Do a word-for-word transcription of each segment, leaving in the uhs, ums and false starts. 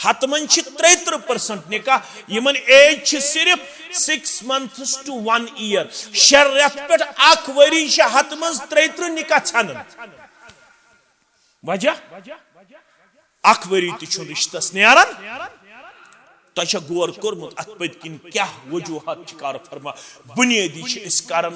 ہتہٕ منٛز چھِ ترٛیہِ ترٕٛہ percent نکاح، یِمن age چھِ صرف six months to one year۔ شےٚ رٮ۪تھ پٮ۪ٹھ اکھ ؤری چھِ ہتہٕ منٛز ترٛیہِ ترٕٛہ نکاح ژھٮ۪نان۔ وجہ؟ اکھ ؤری تہِ چھُنہٕ رشتس نیران۔ تۄہہِ چھا غور کوٚرمُت اتھ پٔتۍ کِنۍ کیٛاہ وجوہات چھِ؟ کار فرما۔ بنیٲدی چھِ أسۍ کران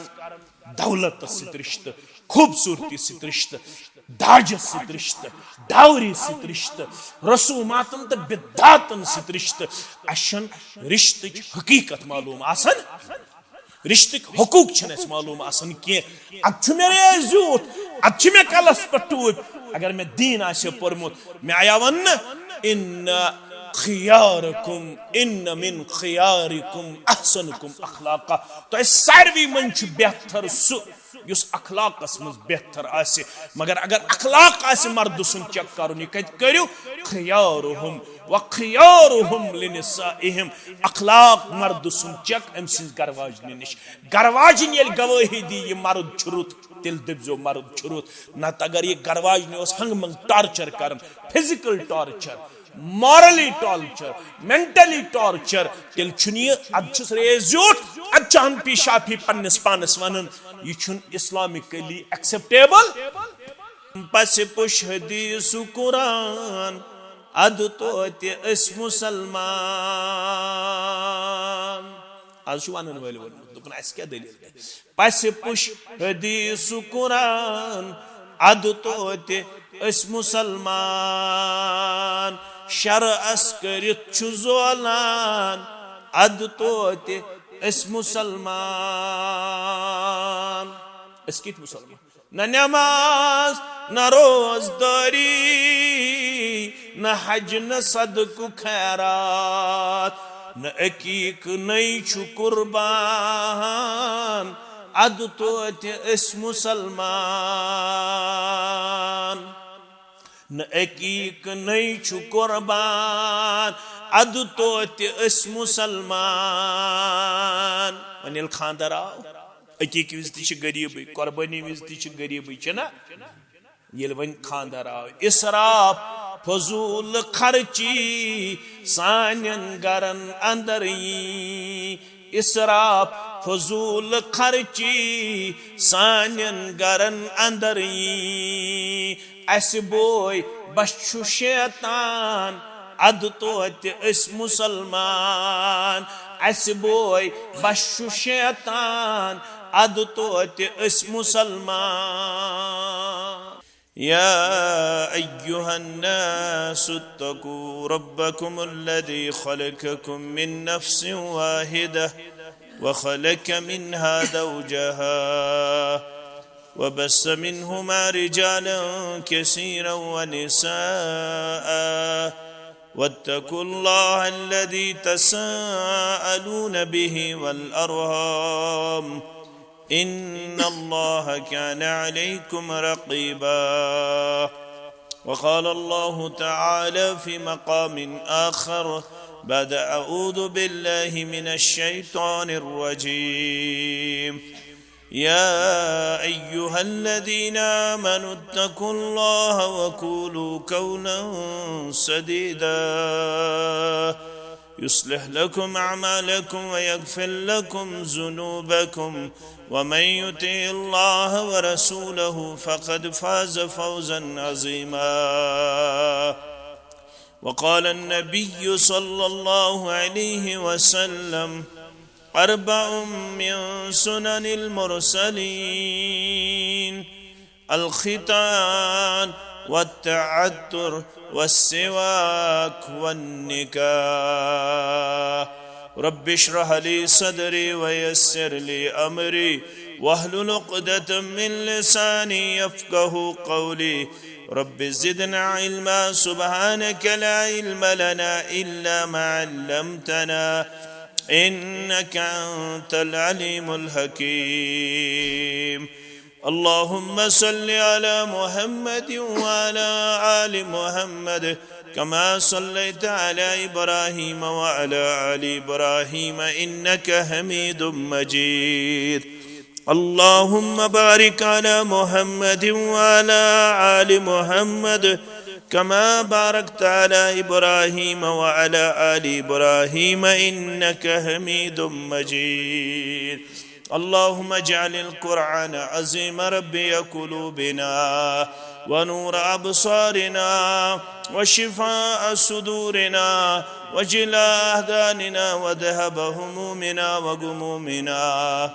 دولتس سۭتۍ رشتہٕ، خوٗبصوٗرتی سۭتۍ رشتہٕ، داجس سۭتۍ رشتہٕ، ڈاوری سۭتۍ رشتہٕ، رسوماتن تہٕ بدعاتن سۭتۍ رشتہٕ۔ اسہِ چھنہٕ رشتٕچ حقیقت معلوم آسان، رشتٕکۍ حقوق چھنہٕ اسہِ معلوم آسان کینٛہہ۔ اتھ چھُ مےٚ ریز زیوٗٹھ، اتھ چھِ مےٚ کلس پٮ۪ٹھ ٹوٗپۍ۔ اگر مےٚ دیٖن آسہِ ہے پوٚرمُت، مےٚ آیا وننہٕ، ان خیارکم، ان من خیارکم احسنکم اخلاقا۔ تۄہہِ ساروی منٛز چھُ بہتر سُہ یُس اخلاقس منٛز بہتر آسہِ۔ مگر اگر اخلاق آسہِ مردٕ سُنٛد check کرُن، یہِ کتہِ کٔرِو؟ خیارہم و خیارہم لنسائہم۔ اخلاق مردٕ سُنٛد check أمۍ سٕنٛز گرٕ واجنہِ نِش۔ گرٕ واجِنۍ ییٚلہِ گوٲہی دی، یہِ مرد چھُ رُت، تیٚلہِ دٔپزیو مرد چھُ رُت۔ نتہٕ اگر یہِ گرٕ واجنہِ اوس ہنٛگہٕ منٛگہٕ torture کران، physical torture، morally torture، mentally torture، تیٚلہِ چھُنہٕ یہِ، ادٕ چھُس ریز زیوٗٹھ، ادٕ چھُ حنفی شافی پننِس پانس ونان، یہِ چھُنہٕ اسلامically acceptable۔ پس پُش حدیث قرآن، ادٕ توتہِ أسۍ مسلمان۔ از چھُ ونان وٲلۍ ووٚنمُت، دوٚپُن، اسہِ کیٛاہ دٔلیٖل گٔے؟ پس پُش حدیث قرآن، ادٕ توتہِ أسۍ مسلمان۔ شرعس کٔرِتھ چھُ زولان، ادٕ توتہِ أسۍ مسلمان۔ أسۍ کِتھۍ مسلمان؟ نہ نماز، نہ روزداری، نہ حج، نہ صدقہٕ خیرات، نہ عقیٖقہٕ نَے چھُ قربان، ادٕ توتہِ أسۍ مسلمان۔ نہ عقیٖقہٕ نَے چھُ قربان، ادٕ توتہِ أسۍ مسلمان۔ وۄنۍ ییٚلہِ خانٛدر آو، عقیٖقہٕ وِزِ تہِ چھِ غریٖبٕے، قۄربٲنی وِزِ تہِ چھِ غریٖبٕے، چھِنہ؟ ییٚلہِ وۄنۍ خانٛدر آو، اسراف، فضوٗل خرچی سانٮ۪ن گرن اندر یی۔ اسراف، فضوٗل خرچی سانٮ۪ن گرن اندر یی۔ اسہِ بوے بس چھُ شیطان، ادٕ توتہِ أسۍ مسلمان۔ اسہِ بوے بس چھُ شیطان، ادٕ توتہِ أسۍ مسلمان۔ يا أيها الناس اتقوا ربكم الذي خلقكم من نفس واحدة وخلق منها زوجها وبث منهما رجالا كثيرا ونساء واتقوا الله الذي تساءلون به والأرحام إن الله كان عليكم رقيبا. وقال الله تعالى في مقام آخر بعد أعوذ بالله من الشيطان الرجيم: يا أيها الذين آمنوا اتقوا الله وقولوا قولا سديدا يصلح لكم أعمالكم ويغفر لكم ذنوبكم ومن يطع الله ورسوله فقد فاز فوزا عظيما. وقال النبي صلى الله عليه وسلم: أربع من سنن المرسلين: الختان والتعطر والسواك والنكاح. رب اشرح لي صدري ويسر لي أمري واحلل عقدة من لساني يفقه قولي. رب زدنا علما. سبحانك لا علم لنا إلا ما علمتنا إنك أنت العليم الحكيم. اللهم صل على محمد وعلى آل محمد كما صليت على إبراهيم وعلى آل إبراهيم إنك حميد مجيد. اللهم بارك على محمد وعلى آل محمد كما باركت على إبراهيم وعلى آل إبراهيم إنك حميد مجيد. اللهم اجعل القرآن العظيم ربيع قلوبنا ونور أبصارنا وشفاء صدورنا وجلاء أحزاننا وذهاب همومنا وغمومنا.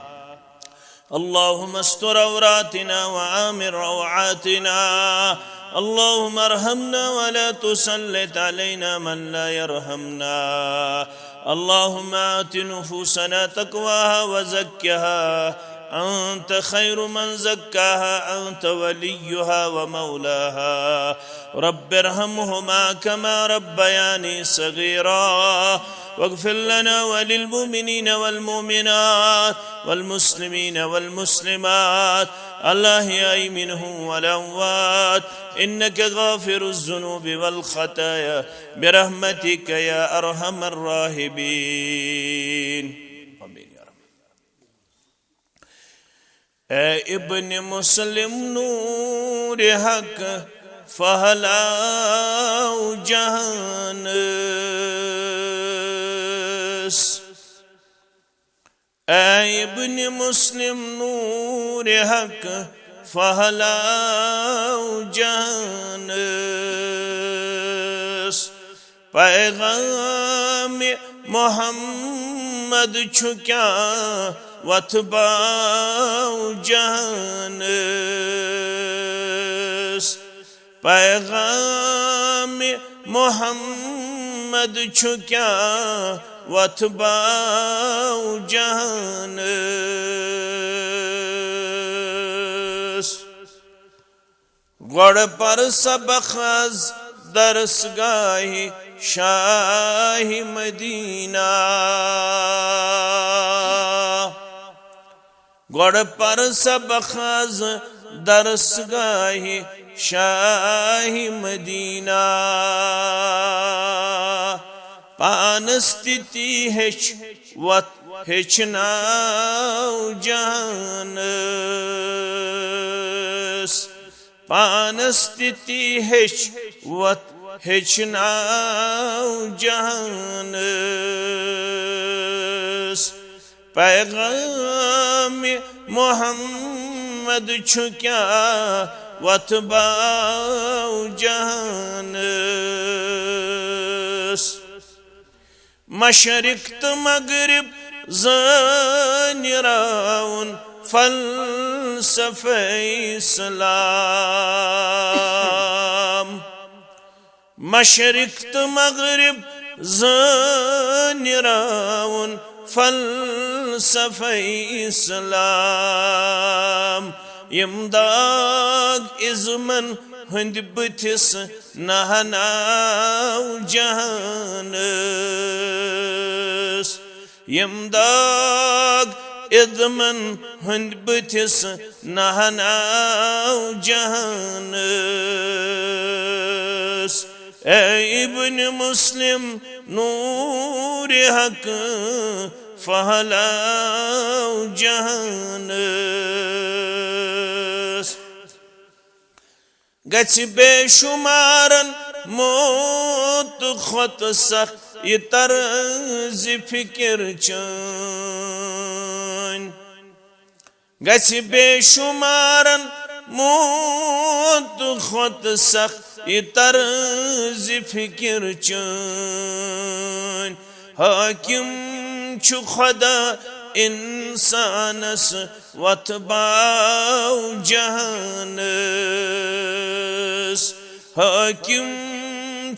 اللهم استر عوراتنا وآمن روعاتنا. اللهم ارحمنا ولا تسلط علينا من لا يرحمنا. اللهم آت نفوسنا تقواها وزكها أنت خير من زكاها أنت وليها ومولاها. رب ارحمهما كما ربياني صغيرا. واغفر لنا وللمؤمنين والمؤمنات والمسلمين والمسلمات الأحياء منهم والأموات إنك غافر الذنوب والخطايا برحمتك يا أرحم الراحمين. آمين يا رب. اے ابن مسلم نور حق پھہلاو جہانس۔ اے ابن مسلم نور حق پھہلاو جہانس۔ پیغام محمد چھُ کیٛاہ وۄتھٕ باو جہانس۔ پیغام محمد چھُ کیٛاہ وۄتھٕ باو جہانس۔ گۄڈٕ پر سبق از درس گاہہِ شاہ مدینہ۔ گۄڈٕ پر سبق از درس گاہہِ شاہ مدینہ۔ پانس تہِ تی ہیٚچھ وتھ ہیٚچھناو جہانس۔ پانس تہِ تی ہیٚچھ وتھ ہیٚچھناو جہانس۔ پیغام محمد چھُ کیٛاہ وتھ باو جہانس۔ مشرق تہٕ مغرب زٲنۍ راوُن فلسفہ اسلام۔ مشرق تہٕ مغرب زٲنۍ راوُن فلسفہ اسلام۔ یِم داغ ازمن ہٕنٛدۍ بٕتھِس نہناو جہانس۔ یِم داغ ازمن ہٕنٛدۍ بٕتھِس نہناو جہانس۔ اے ابن مسلم نور حق پھہلاو جہانس۔ گژھِ بے شمارن موت کھۄتہٕ سخ یہِ طرز فکر چٲنۍ۔ گژھِ بے شمارن موت کھۄتہٕ سخ یہِ طرز فکر چٲنۍ۔ حاکم چھُ خدا انسانس وتھ باو جہانس۔ حاکم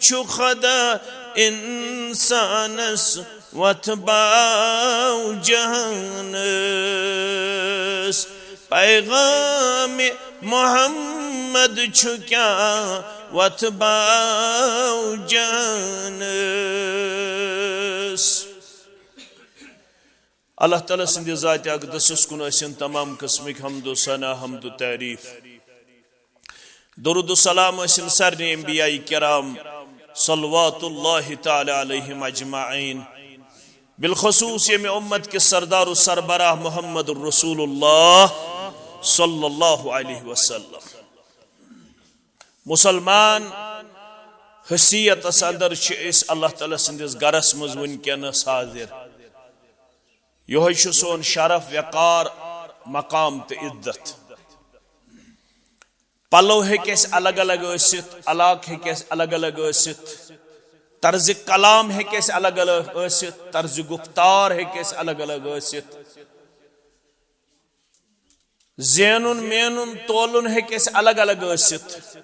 چھُ خدا انسانس وتھ باو جہانس۔ پیغام محمد چھُ کیٛاہ وتھ باو جہانس۔ اللہ تعالیٰ سٕنٛدِ ذاتِ اقدسس کُن ٲسِن تمام قٕسمٕکۍ حمد و ثنا، حمد و تعریف۔ درود و سلام ٲسِن سارنٕے انبیاء کرام صلوات اللہ تعالیٰ علیہم اجمعین، بالخصوص ییٚمہِ اُمت کِس سردار و سربراہ محمد رسول اللہ صلی اللہ علیہ وسلم۔ مسلمان، حیثیتس اندر چھِ أسۍ اللہ تعالیٰ سٕنٛدِس گرس منٛز وٕنکیٚنس حاضر۔ یِہوٚے چھُ سون شرف، وقار، مقام تہٕ عزت۔ پلو ہیٚکہِ اَسہِ الگ الگ ٲسِتھ، علاقہٕ ہیٚکہِ اَسہِ الگ الگ ٲسِتھ، طرزِ کلام ہیٚکہِ اَسہِ الگ الگ ٲسِتھ، طرزِ گفتار ہیٚکہِ اَسہِ الگ الگ ٲسِتھ، زینُن مینُن تولُن ہیٚکہِ اَسہِ الگ الگ ٲسِتھ،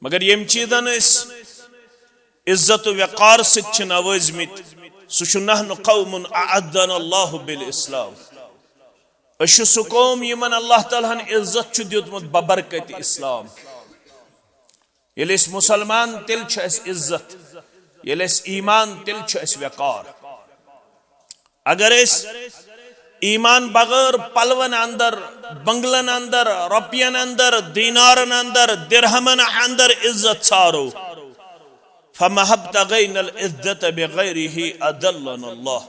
مگر ییٚمہِ چیٖزن أسۍ عزت و وقار سۭتۍ چھِ نوٲزمٕتۍ، سُہ چھُ نحن قوم اعزنا اللہ بالاسلام۔ أسۍ چھِ سُہ قوم یِمن اللہ تعالیٰ ہن عزت چھُ دیُتمُت ببرکت اسلام۔ ییٚلہِ أسۍ مُسلمان، تیٚلہِ چھُ اَسہِ عزت، ییٚلہِ اَسہِ ایمان، تیٚلہِ چھُ اَسہِ وقار۔ اگر أسۍ ایمان بغٲر پلون اندر، بنگلن اندر، رۄپین اندر، دینارن اندر، درہمن اندر عزت ژھارو، فما ابتغینا العزة بغیرہ اذلنا اللہ۔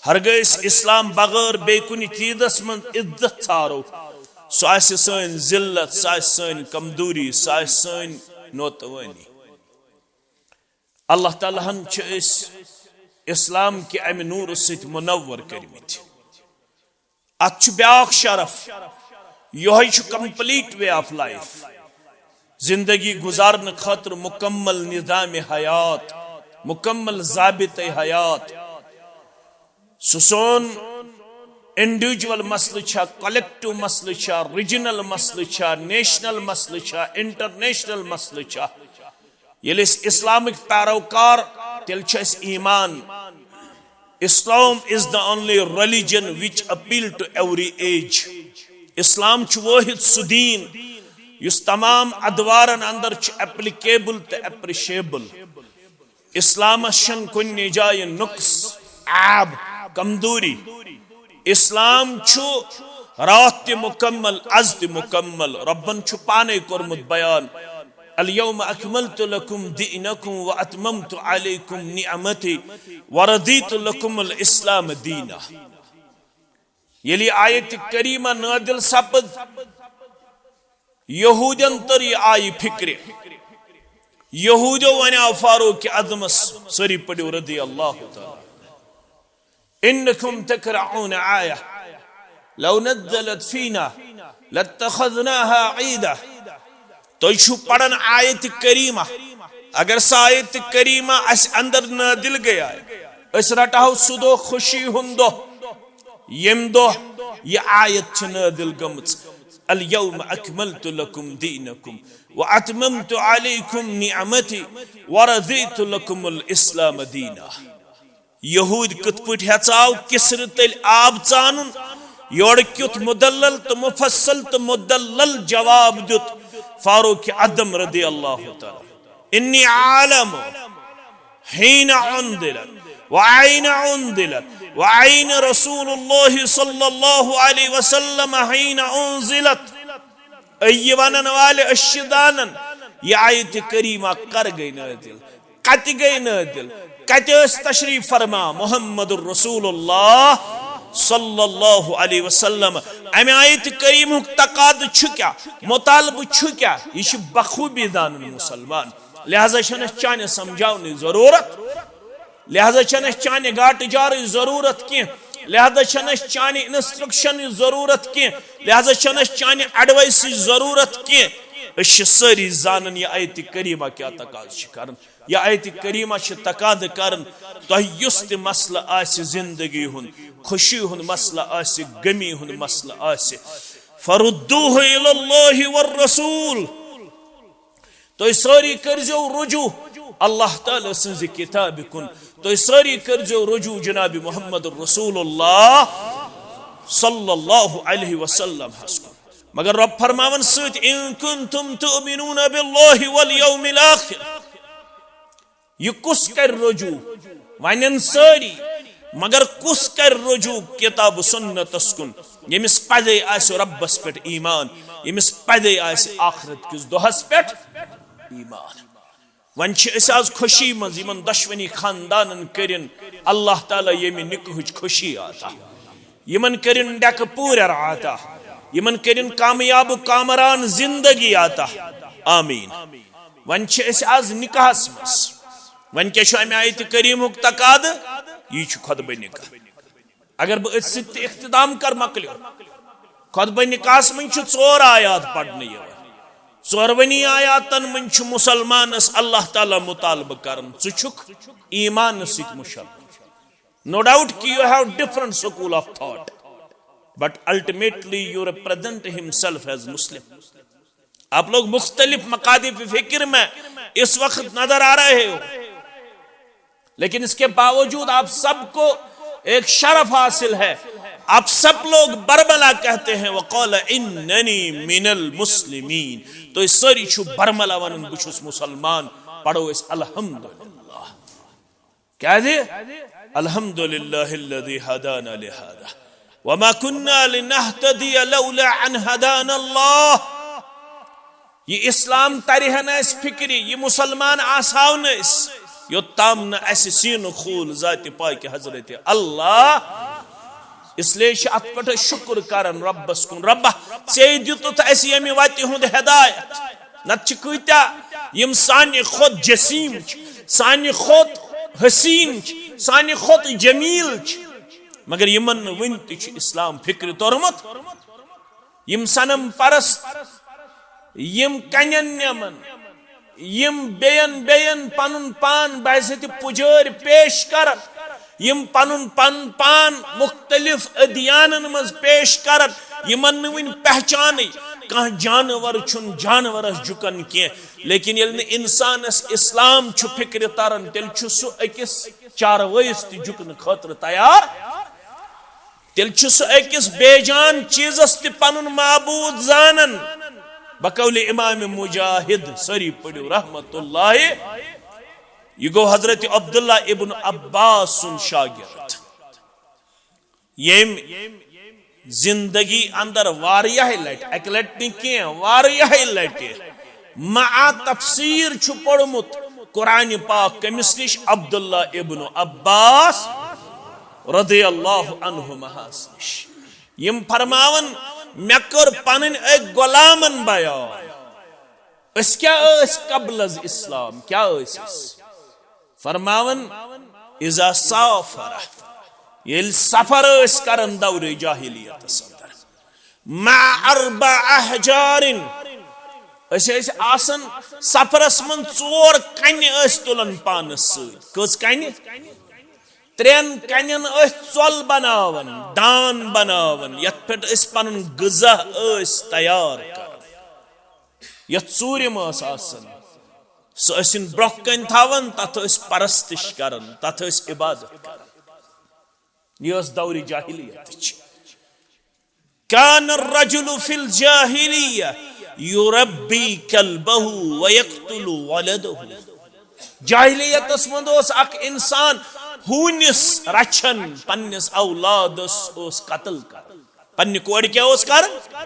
ہرگاہ أسۍ اسلام بغٲر بیٚیہِ کُنہِ چیٖزس منٛز عزت ژھارو، سُہ آسہِ سٲنۍ ذلت، سُہ آسہِ سٲنۍ کمزوری، سُہ آسہِ سٲنۍ نوتوٲنی۔ اللہ تعالیٰ ہن چھِ أسۍ اسلام کہِ امہِ نوٗرٕ سۭتۍ منور کٔرمٕتۍ۔ اتھ چھُ بیاکھ شرف، یِہوٚے چھُ complete way of life۔ زندگی گزارنہٕ خٲطرٕ مکمل نظام حیات، مکمل ضابطہ حیات۔ سُہ سون individual مسلہٕ چھا، collective مسلہٕ چھا، regional مسلہٕ چھا، national مسلہٕ چھا، international مسلہٕ چھا، ییٚلہِ أسۍ اسلامٕکۍ پیروکار، تیٚلہِ چھُ اَسہِ ایمان۔ Islam is the only religion which appeal to every age۔ اسلام چھُ وٲحد سُہ دیٖن یُس تمام ادوارن اندر چھُ applicable تہٕ appreciable۔ اسلامس چھنہٕ کُنہِ جایہِ نقص، عیب، کمزوری۔ اسلام چھُ راتھ تہِ مکمل، از تہِ مکمل۔ رۄبن چھُ پانے کوٚرمُت بیان، الیوم اکملت لکم دینکم و اتممت علیکم نعمتی و رضیت لکم الاسلام دینا۔ ییٚلہِ یہِ آیت کریمہ نازل سپٕز، یہودین تر یہِ آیہِ فکرِ۔ یہودیو ونیاو فاروق اعظمس، سٲری پٔرِو رضی اللہ تعالیٰ، انکم تکرہون آیہ لو نزلت فینا لاتخذناها عیدا۔ تُہۍ چھِو پران آیت کریمہ، اگر سۄ آیت کریمہ اسہِ اندر نازل گٔیے، أسۍ رٹہو سُہ دۄہ خوشی ہُنٛد دۄہ، ییٚمہِ دۄہ یہِ آیت چھِ نازل گٔمٕژ، الیوم اکملت لکم دینکم و اتممت علیکم نعمتی و رضیت لکم الاسلام دینا۔ یہود کتھ پٲٹھۍ ہیژاو کسرٕ تٔلۍ آب ژانُن، یورٕ کیُتھ مدلل تہٕ مفصل تہٕ مدلل جواب دیُت فاروق اعظم رضی اللہ تعالیٰ۔ انی عالم حین انزلت و عین انزلت و عین رسول اللہ صلی اللہ علیہ وسلم حین انزلت۔ اے یہِ ونن والہِ، أسۍ چھِ زانان، یہِ آیت کریمہ کر گٔے نازل، کتہِ گٔے نازل، کتہِ ٲس تشریف فرما محمد رسول اللہ صلی اللہ علیہ وسلم۔ امہِ آیت کریمہُک تقاضہٕ چھُ کیٛاہ، مطالبہٕ چھُ کیٛاہ، یہِ چھُ بخوبی زانان مسلمان۔ لہذا چھنہٕ اَسہِ چانہِ سمجھاونٕچ ضرورت۔ لہذا چھنہٕ اَسہِ چانہِ گاٹہٕ جارٕچ ضروٗرت کینٛہہ۔ لہذا چھنہٕ اَسہِ چانہِ instructionٕچ ضروٗرت کینٛہہ۔ لہذا چھنہٕ اَسہِ چانہِ adviceٕچ ضروٗرت کینٛہہ۔ أسۍ چھِ سٲری زانان یہِ آیتِ کریمہ کیٛاہ تقاضہٕ چھِ کران۔ یہِ آیتِ کریمہ چھِ تقاضہٕ کران، تۄہہِ یُس تہِ مسلہٕ آسہِ زندگی ہُنٛد، خوشی ہُنٛد مسلہٕ آسہِ، غمی ہُنٛد مسلہٕ آسہِ، فردوہ الی اللہ والرسول۔ تُہۍ سٲری کٔرزیو رجوع اللہ تعالیٰ سٕنٛزِ کتابہِ کُن۔ تُہۍ سٲری کٔرزیو رجوع جناب محمد رسول اللہ صلی اللہ علیہ وسلم ہس کُن۔ مگر رب فرماون سۭتۍ، ان کنتم تؤمنون باللہ والیوم الاخر۔ یہِ کُس کرِ رجوع؟ ونن سٲری، مگر کُس کرِ رجوع کتاب و سنتس کُن، ییٚمِس پزے آسہِ ربس پٮ۪ٹھ ایمان، ییٚمِس پزے آسہِ آخرت کِس دۄہس پٮ۪ٹھ ایمان؟ وۄنۍ چھِ أسۍ آز خوشی منٛز یِمن دۄشوٕنی خاندانن کٔرِن اللہ تعالیٰ ییٚمہِ نکاحٕچ خوشی عطا، یِمن کٔرِن ڈٮ۪کہٕ پوٗرٮ۪ر عطا، یِمن کٔرِن کامیاب و کامران زندگی عطا۔ آمین۔ وۄنۍ چھِ أسۍ آز نکاحس منٛز۔ وۄنۍ کیٛاہ چھُ امہِ آیتِ کریٖمُک تقاضہٕ؟ یی چھُ خطبہ نکاح۔ اگر بہٕ أتھۍ سۭتۍ تہِ اختتام کر مۄکلیو۔ خطبہ نکاحس منٛز چھِ ژور آیات پرنہٕ یِوان۔ ژورونی آیاتن منٛز چھُ مسلمانس اللہ تعالیٰ مطالبہٕ کران، ژٕ چھُکھ ایمانس سۭتۍ مشرف۔ No doubt کہ you have different school of thought, but ultimately you represent himself as Muslim. آپ لوگ مختلف مقادیف فکر میں اس وقت نظر آ رہے ہو، لیکن اس کے باوجود آپ سب کو ایک شرف حاصل ہے۔ آپ سب لوگ برملا کہتے ہیں، وقال اننی من المسلمین۔ تو اس ساری چھو برملا ونن بچھوس مسلمان، پڑھو اس الحمدللہ۔ کیا جی؟ الحمدللہ الذی ہدانا لہذا وما کنا لنہتدی لولا ان ہدانا اللہ۔ یہ اسلام ترِ ہا نہٕ اسہِ فکرِ، یہ مسلمان آسہو نہٕ أسۍ، یوٚتام نہٕ اسہِ سینہٕ کھوٗل ذاتِ پاک حضرت اللہ۔ اس لیے چھِ اتھ پٮ۪ٹھ شکر کرن رۄبس کُن، رۄبا، ژےٚ دیُتُتھ اسہِ ییٚمہِ وتہِ ہُنٛد ہدایت۔ نتہٕ چھِ کۭتیاہ یِم سانہِ کھۄتہٕ جسیٖم چھِ، سانہِ کھۄتہٕ حسیٖن چھِ، سانہِ کھۄتہٕ جمیٖل چھِ، مگر یِمن نہٕ وُنہِ تہِ چھُ اسلام فکرِ توٚرمُت۔ یِم صنم پرست، یِم کنٮ۪ن نٮ۪من، یِم بیٚین بیٚین پنُن پان بحیثیت پُجٲرۍ پیش کرن، یِم پنُن پن پان مختلف ادیانن منٛز پیش کرن، یِمن نہٕ وُنہِ پہچانٕے۔ کانٛہہ جانور چھُنہٕ جانورس جُکان کینٛہہ، لیکن ییٚلہِ نہٕ انسانس اسلام چھُ فکرِ تران، تیٚلہِ چھُ سُہ أکِس چاروٲیِس تہِ جُکنہٕ خٲطرٕ تیار۔ تیٚلہِ چھُ سُہ أکِس بے جان چیٖزس تہِ پنُن معبوٗد زانان۔ بقول امام مجاہد، سٲری پٔرِو رحمت اللہ۔ یہِ گوٚو حضرت عبداللہ ابن عباس سُنٛد شاگرد، ییٚمۍ زندگی اندر واریاہ لٹہِ، اکہِ لٹہِ نہٕ کینٛہہ، واریاہ لٹہِ مع تفسیر چھُ پوٚرمُت قرآن پاک۔ کٔمِس نِش؟ عبداللہ ابن عباس رضی اللہ عنہماہس نِش۔ یِم فرماون، مےٚ کٔر پنٕنۍ أکۍ غلامن بیان۔ أسۍ کیٛاہ ٲسۍ قبل از اسلام؟ کیٛاہ ٲسۍ أسۍ؟ فرماون، اذا سافر، ییٚلہِ سفر ٲسۍ کران دورِ جاہلیتس اندر، مع اربع احجار، أسۍ ٲسۍ آسان سفرس منٛز، ژور کنہِ ٲسۍ تُلان پانس سۭتۍ۔ کٔژ کنہِ؟ ترٛٮ۪ن کنٮ۪ن ٲسۍ ژۄل بناوان، دان بناوان، یتھ پٮ۪ٹھ أسۍ پنُن غذا ٲسۍ تیار کران۔ یتھ ژوٗرِم ٲس آسان، سُہ ٲسِن برٛونٛہہ کنہِ تھاوان، تتھ ٲسۍ پرستش کران، تتھ ٲسۍ عبادت کران۔ یہِ ٲس دورِ جاہلیتٕچ۔ کان الرجل فی الجاہلیہ یربی کلبہ ویقتل ولدہ۔ جاہلیتس منٛز اوس اکھ انسان ہوٗنِس رچھان، پننِس اولادس اوس قتل کران۔ پننہِ کورِ کیٛاہ اوس کران؟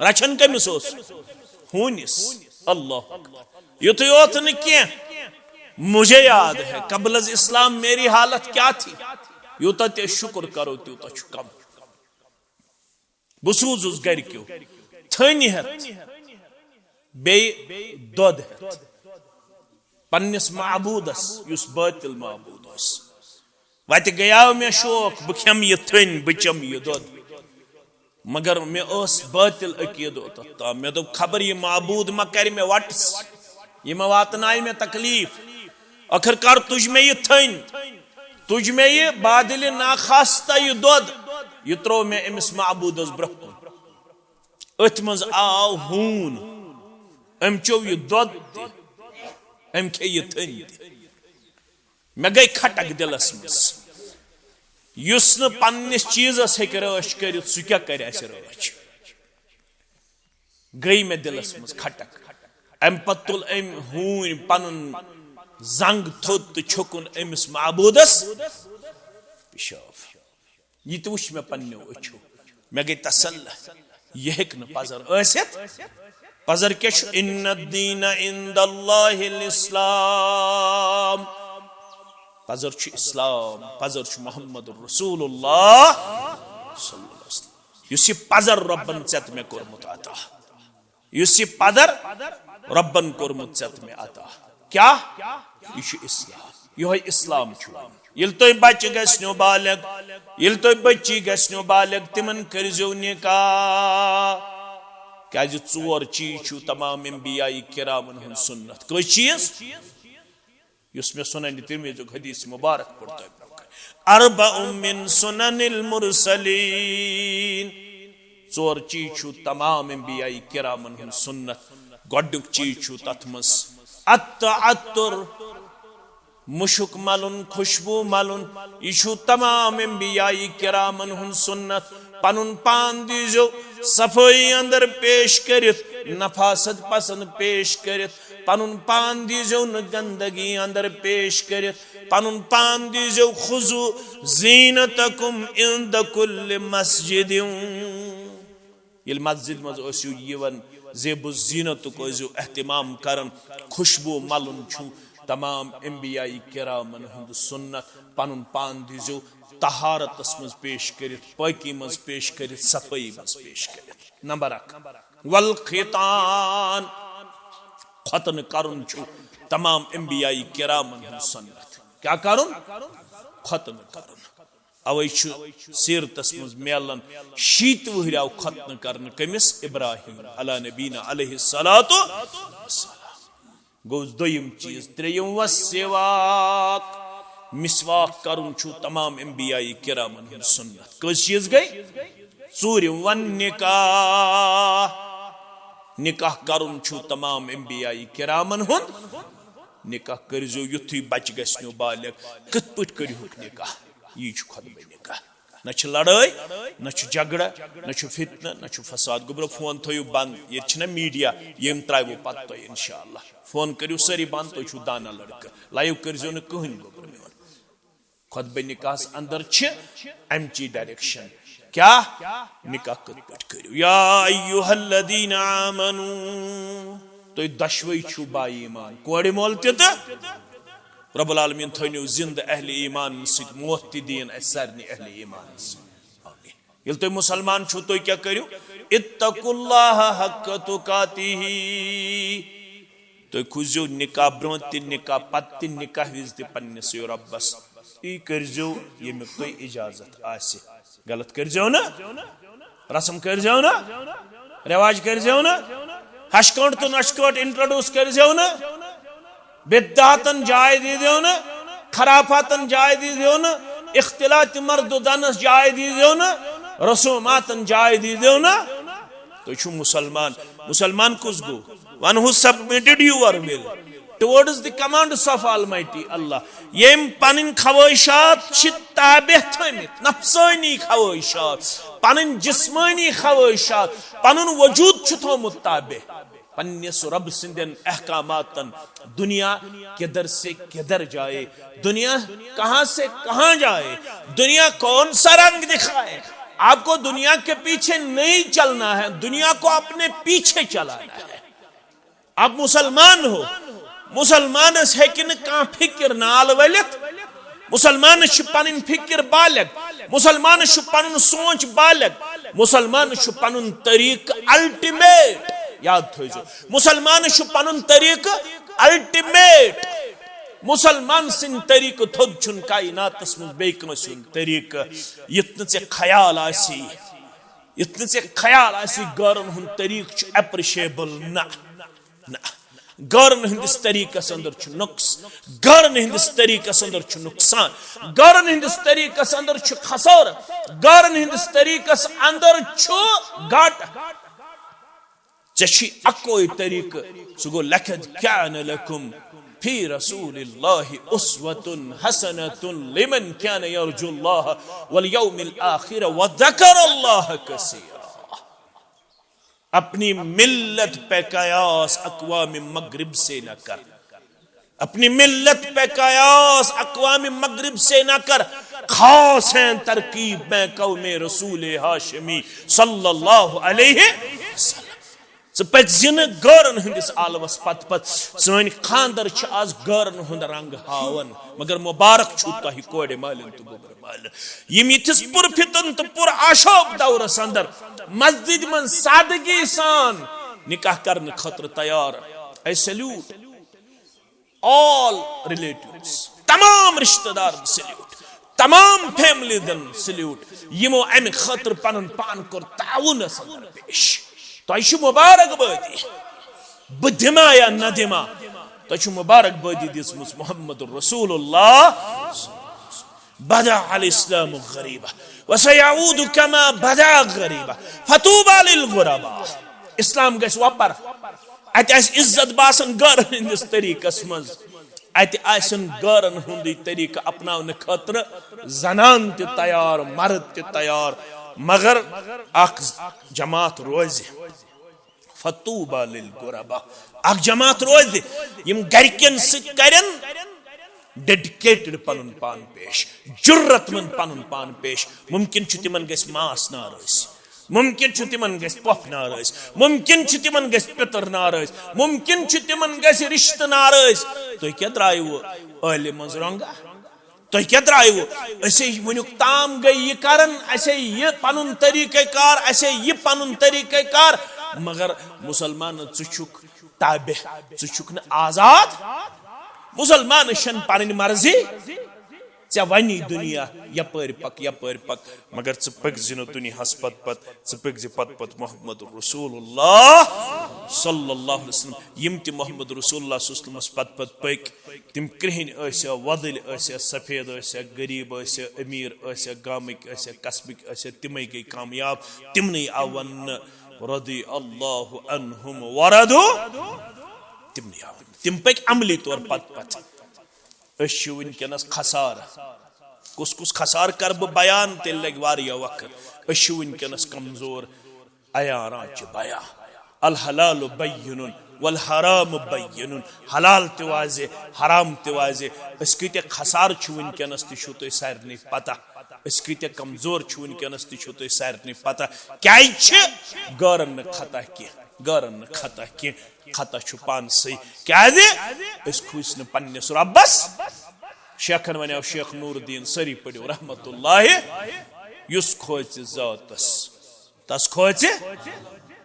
رچھان کٔمِس اوس؟ ہوٗنِس۔ اللہ اکبر۔ یُتُے یوت نہٕ کینٛہہ، مجھے یاد ہے قبل از اسلام میری حالت کیا تھی۔ یوٗتاہ تہِ أسۍ شُکر کرو، تیوٗتاہ چھُ کم۔ بہٕ سوٗزُس گرِکیو تھٔنۍ ہٮ۪تھ، بیٚیہِ دۄد ہٮ۪تھ پننِس معبوٗدس، یُس بٲطِل معبوٗد اوس۔ وتہِ گٔیاو مےٚ شوق، بہٕ کھٮ۪مہٕ یہِ تھٔنۍ، بہٕ چٮ۪مہٕ یہِ دۄد۔ مگر مےٚ ٲس بٲطِل عقیٖدٕ اوٚتتھ تام۔ مےٚ دوٚپ، خبر یہِ معبوٗد ما کرِ مےٚ وٹٕس، یہِ ما واتنایہِ مےٚ تکلیٖف۔ ٲخٕر کار تُج مےٚ یہِ تھٔنۍ، تُج مےٚ یہِ بادلہِ ناخواستہ یہِ دۄد، یہِ ترٛوو مےٚ أمِس معبوٗدس برٛونٛہہ کُن۔ أتھۍ منٛز آو ہوٗن، أمۍ چیوٚو یہِ دۄد تہِ، أمۍ کھے یہِ تھٔنۍ تہِ۔ مےٚ گٔے کھٹک دِلس منٛز، یُس نہٕ پننِس چیٖزس ہیٚکہِ رٲچھ کٔرِتھ، سُہ کیٛاہ کرِ اسہِ رٲچھ؟ گٔے مےٚ دِلس منٛز کھٹک۔ امہِ پتہٕ تُل أمۍ ہوٗنۍ پنُن زنٛگ تھوٚد تہٕ چھوٚکُن أمِس معبوٗدس پِشاب۔ یہِ تہِ وٕچھ مےٚ پننیو أچھو، مےٚ گٔے تسل، یہِ ہیٚکہِ نہٕ پزر ٲسِتھ۔ پزر کیٛاہ چھُ؟ ان الدین عند اللہ الاسلام۔ پزر چھُ اسلام، پزر چھُ محمد رسول اللہ صلی اللہ علیہ وسلم۔ یُس یہِ پزر رۄبن ژےٚ تہٕ مےٚ کوٚرمُت عطا، یُس یہِ پزر رۄبن کوٚرمُت ژےٚ تہٕ مےٚ عطا۔ کیٛاہ؟ یہِ چھُ اسلام۔ یِہوٚے اسلام چھُ۔ ییٚلہِ تُہۍ بچہِ گژھنو بالغ، ییٚلہِ تُہۍ بچی گژھنو بالغ، تِمن کٔرزیو نکاح۔ کیٛازِ ژور چیٖز چھُ تمام انبیاء کرامن ہُنٛد سنت۔ کٔژ چیٖز؟ یُس مےٚ سنن ترمذیُک حدیث مبارک پوٚر تۄہہِ برونٛہہ کنہِ۔ اربع من سنن المرسلین۔ ژور چیٖز چھُ تمام انبیاء کرامن ہُنٛد سنت۔ گۄڈٕنیُک چیٖز چھُ تتھ منٛز التعطر، مُشُک ملُن، خوشبو ملُن۔ یہِ چھُ تمام انبیاء کرامن ہُنٛد سنت۔ پنُن پان دیٖزیو صفٲیی اندر پیش کٔرِتھ، نفاست پسند پیش کٔرِتھ۔ پنُن پان دیٖزیو نہٕ گندگی اندر پیش کٔرِتھ۔ پنُن پان دیٖزیو خذوا زینتکم عند کل مسجد۔ ییٚلہِ مسجد منٛز ٲسِو یِوان، زیب و زینتُک ٲسِو اہتمام کران۔ خوشبو ملُن چھُ تمام انبیاء کرامن ہُنٛد سنت۔ پنُن پان دیٖزیو طہارتس منٛز پیش کٔرِتھ، پٲکی منٛز پیش کٔرِتھ، صفٲیی منٛز پیش کٔرِتھ۔ نمبر اکھ، والختان، ختنہٕ کرُن چھُ تمام انبیاء کرامن ہُنٛد سنت۔ کیٛاہ کرُن؟ ختنہٕ کرُن۔ اوے چھُ سیرتس منٛز میلان شیٖتہٕ وُہریو ختنہٕ کرنہٕ کٔمِس؟ ابراہیم علی نبینا علیہ الصلوۃ والسلام۔ گوٚو دوٚیِم چیٖز۔ ترٛیٚیِم، والسواک، مسواک کرُن چھُ تمام انبیاء کرامن ہُنٛد سنت۔ کٔژ چیٖز گٔے؟ ژوٗرِم، والنکاح، نکاح کرُن چھُ تمام انبیاء کرامن ہُنٛد۔ نکاح کٔرزیو یُتھُے بچہِ گژھنو بالغ۔ کِتھ پٲٹھۍ کٔرِہُکھ نکاح؟ یی چھُ خطبہ نکاح۔ نہ چھِ لڑٲے، نہ چھُ جھگڑٕ، نہ چھُ فتنہٕ، نہ چھُ فساد۔ گوٚبرو، فون تھٲیِو بند، ییٚتہِ چھِنہ میڈیا، یِم ترٛاوو پتہٕ تۄہہِ انشاءاللہ۔ فون کٔرِو سٲری بند، تُہۍ چھِو دانا لڑکہٕ، لایو کٔرزیو نہٕ کٕہٕنۍ گوٚبرو میون۔ خطبہ نکاحس اندر چھِ امچی ڈائریکشن۔ کیٛاہ؟ نکاح کِتھ پٲٹھۍ کٔرِو؟ یا ایھا الذین آمنو، تُہۍ دۄشوے چھِو با ایمان، کورِ مول تہِ تہٕ رب العالمین تھٲینو زندٕ اہل ایمان سۭتۍ، موت تہِ دِیِن اسہِ سارنٕے اہل ایمان سۭتۍ۔ آمین۔ ییٚلہِ تُہۍ مُسلمان چھِو، تُہۍ کیٛاہ کٔرِو؟ اتقوا اللہ حق تقاتہ۔ تُہۍ کھوٗژزیو نکاح برونٛہہ تہِ، نکاح پتہٕ تہِ، نکاح وِزِ تہِ پننِسٕے رۄبس۔ یی کٔرزیو ییٚمیُک تۄہہِ اجازت آسہِ۔ غلط کٔرزیو نہٕ، رسم کٔرزیو نہٕ، رواج کٔرزیو نہٕ، ہشکٲنٛٹھ تہٕ نۄشکٲنٛٹھ introduce کٔرزیو نہٕ، بدعاتن جاے دیٖزیو نہٕ، خرافاتن جاے دیٖزیو نہٕ، اختلاط مرد و زنس جاے دیٖزیو نہٕ، رسوماتن جاے دیٖزیو نہٕ۔ تُہۍ چھِو مُسلمان۔ مُسلمان کُس گوٚو؟ One who submitted your will towards the commands of Almighty Allah. ییٚمۍ پنٕنۍ خواہشات چھِ تابع تھٲمٕتۍ، نفسٲنی خواہشات، پنٕنۍ جسمٲنی خواہشات، پنُن وجود چھُ تھوٚومُت تابع پننِس رب سٕنٛدٮ۪ن احکاماتن۔ دنیا کدھر سے کدھر جائے، دنیا کہاں سے کہاں جائے، دنیا کون سا رنگ دکھائے، آپ کو دنیا کے پیچھے نہیں چلنا ہے، دنیا کو اپنے پیچھے چلانا ہے۔ آپ مسلمان ہو، مسلمانس ہیٚکہِ نہٕ کانٛہہ فکر نال ؤلِتھ۔ مسلمانس چھِ پنٕنۍ فکر بالغ، مسلمانس چھُ پنُن سونچ بالغ، مسلمانس چھُ پنُن طریقہٕ ultimate۔ یاد تھٲیزیو، مسلمانس چھُ پنُن طریقہٕ ultimate۔ مسلمان سٕنٛدِ طریقہٕ تھوٚد چھُنہٕ کائناتس منٛز بیٚیہِ کٲنٛسہِ ہُنٛد طریقہٕ۔ یُتھ نہٕ ژےٚ خیال آسی، یُتھ نہٕ ژےٚ خیال آسی غٲرن ہُنٛد طریقہٕ چھُ appreciable، نہ، نہ۔ غٲرن ہٕنٛدِس طریقس اندر چھُ نقص، غٲرن ہٕنٛدِس طریقس اندر چھُ نقصان، غٲرن ہٕنٛدِس طریقس اندر چھُ خسارٕ، غٲرن ہٕنٛدِس طریقس اندر چھُ گاٹہٕ۔ ژےٚ چھُے اکوے طریقہٕ، سُہ گوٚو، لقد کان لکم فی رسول اللہ اسوۃ حسنۃ لمن کان یرجو اللہ والیوم الآخر وذکر اللہ کثیرا۔ اپنی ملت پہ قیاس اقوام مغرب سے نہ کر، اپنی ملت پہ قیاس اقوام مغرب سے نہ کر، خاص ہیں ترکیب میں قوم رسول ہاشمی صلی اللہ علیہ وسلم۔ ژٕ پٔکۍ زِ نہٕ غٲرن ہٕنٛدِس عالمس پتہٕ پتہٕ۔ سٲنۍ خانٛدر چھِ آز غٲرن ہُنٛد رنگ ہاوان، مگر مبارک چھُو تۄہہِ کورِ مالٮ۪ن تہٕ گوٚبرِ مالٮ۪ن، یِم یِتھِس پُرفتن تہٕ پُر آشوب دورس اندر مسجد منٛز سادگی سان نکاح کرنہٕ خٲطرٕ تیار۔ I salute all relatives، تمام رشتہ دارن سلیوٹ، تمام فیملی دن سلیوٹ، یمو امہِ خٲطرٕ پنُن پان کوٚر تعاونس اندر پیش۔ تۄہہِ چھِ مبارک بٲدی، بہٕ دِما یا نہ دِما، تۄہہِ چھِ مبارک بٲدی دِژمٕژ محمد رسول اللہ۔ بدأ الاسلام غریبا وسیعود کما بدأ غریبا فطوبی للغرباء۔ اسلام گژھِ وۄپر، اتہِ آسہِ عزت باسان گرن ہٕنٛدِس طریقس منٛز، اتہِ آسن گرن ہُنٛدُے طریقہٕ اپناونہٕ خٲطرٕ زنان تہِ تیار، مرد تہِ تیار، مگر اکھ جماعت روزِ۔ فطوبی للغرباء، اکھ جماعت روزِ، یم گرِکٮ۪ن سۭتۍ کرن ڈیڈیکیٹڈ پنُن پان پیش، جرت مند پنُن پان پیش۔ ممکن چھُ تِمن گژھِ ماس ناراض، ممکن چھُ تِمن گژھِ پۄپھ ناراض، ممکن چھُ تِمن گژھِ پِتٕر ناراض، ممکن چھُ تِمن گژھِ رشتہٕ ناراض۔ تُہۍ کیٛاہ درٛایوٕ عٲلہِ منٛز رۄنٛگہ؟ تُہۍ کیٛاہ درٛایوٕ؟ أسے وٕنیُک تام گٔے یہِ کران، اسے یہِ پنُن طریقہ کار، اسے یہِ پنُن طریقہ کار، مگر مسلمان، ژٕ چھُکھ تابع، ژٕ چھُکھ نہٕ آزاد۔ مسلمانس چھنہٕ پنٕنۍ مرضی، ژےٚ ونی دُنیا یپٲرۍ پک، یپٲرۍ پک، مگر ژٕ پٔکۍ زِ نہٕ دُنیاہس پتہٕ پتہٕ، ژٕ پٔکۍ زِ پتہٕ پتہٕ محمد رسول اللہ صلی اللہ علیہ وسلم۔ یم تہِ محمد رسول اللہ صلی اللہ علیہ وسلمس پتہٕ پتہٕ پٔکۍ، تِم کرٛہِنۍ ٲسیا، وۄدٕلۍ ٲسیا، سفید ٲسیا، غریب ٲسیا، امیر ٲسیا، گامٕکۍ ٲسیا، قصبٕکۍ ٲسیا، تِمے گٔے کامیاب، تِمنٕے آو وننہٕ رضی اللہ عنہم ورضوا، تِمنٕے آو وننہٕ۔ تِم پٔکۍ عملی طور پتہٕ پتہٕ۔ أسۍ چھِ وٕنکیٚنَس خسارٕ۔ کُس کُس خسارٕ کَرٕ بہٕ بیان؟ تیٚلہِ لَگہِ واریاہ وقت۔ أسۍ چھِ وٕنکیٚنَس کمزور۔ عیاراں چھِ بیان۔ الحلال بین والحرام بین۔ حلال تہِ واضح، حرام تہِ واضح۔ أسۍ کۭتیٛاہ خسارٕ چھِ وٕنکیٚنَس، تہِ چھُو تۄہہِ سارنٕے پتہ۔ أسۍ کۭتیٛاہ کمزور چھِ وٕنکیٚنَس، تہِ چھُو تۄہہِ سارنٕے پتہ۔ کیٛازِ چھِ؟ گٲرَن نہٕ خطا کینٛہہ، گٲرَن نہٕ خطا کینٛہہ۔ خطا چھُ پانسٕے۔ کیازِ؟ أسۍ کھوٗژۍ نہٕ پننِس رۄبس۔ شیخن ونیو، شیخ نور الدین، سٲری پٔرِو رحمت اللہ، یُس کھوژِ ذاتس، تس کھوژِ۔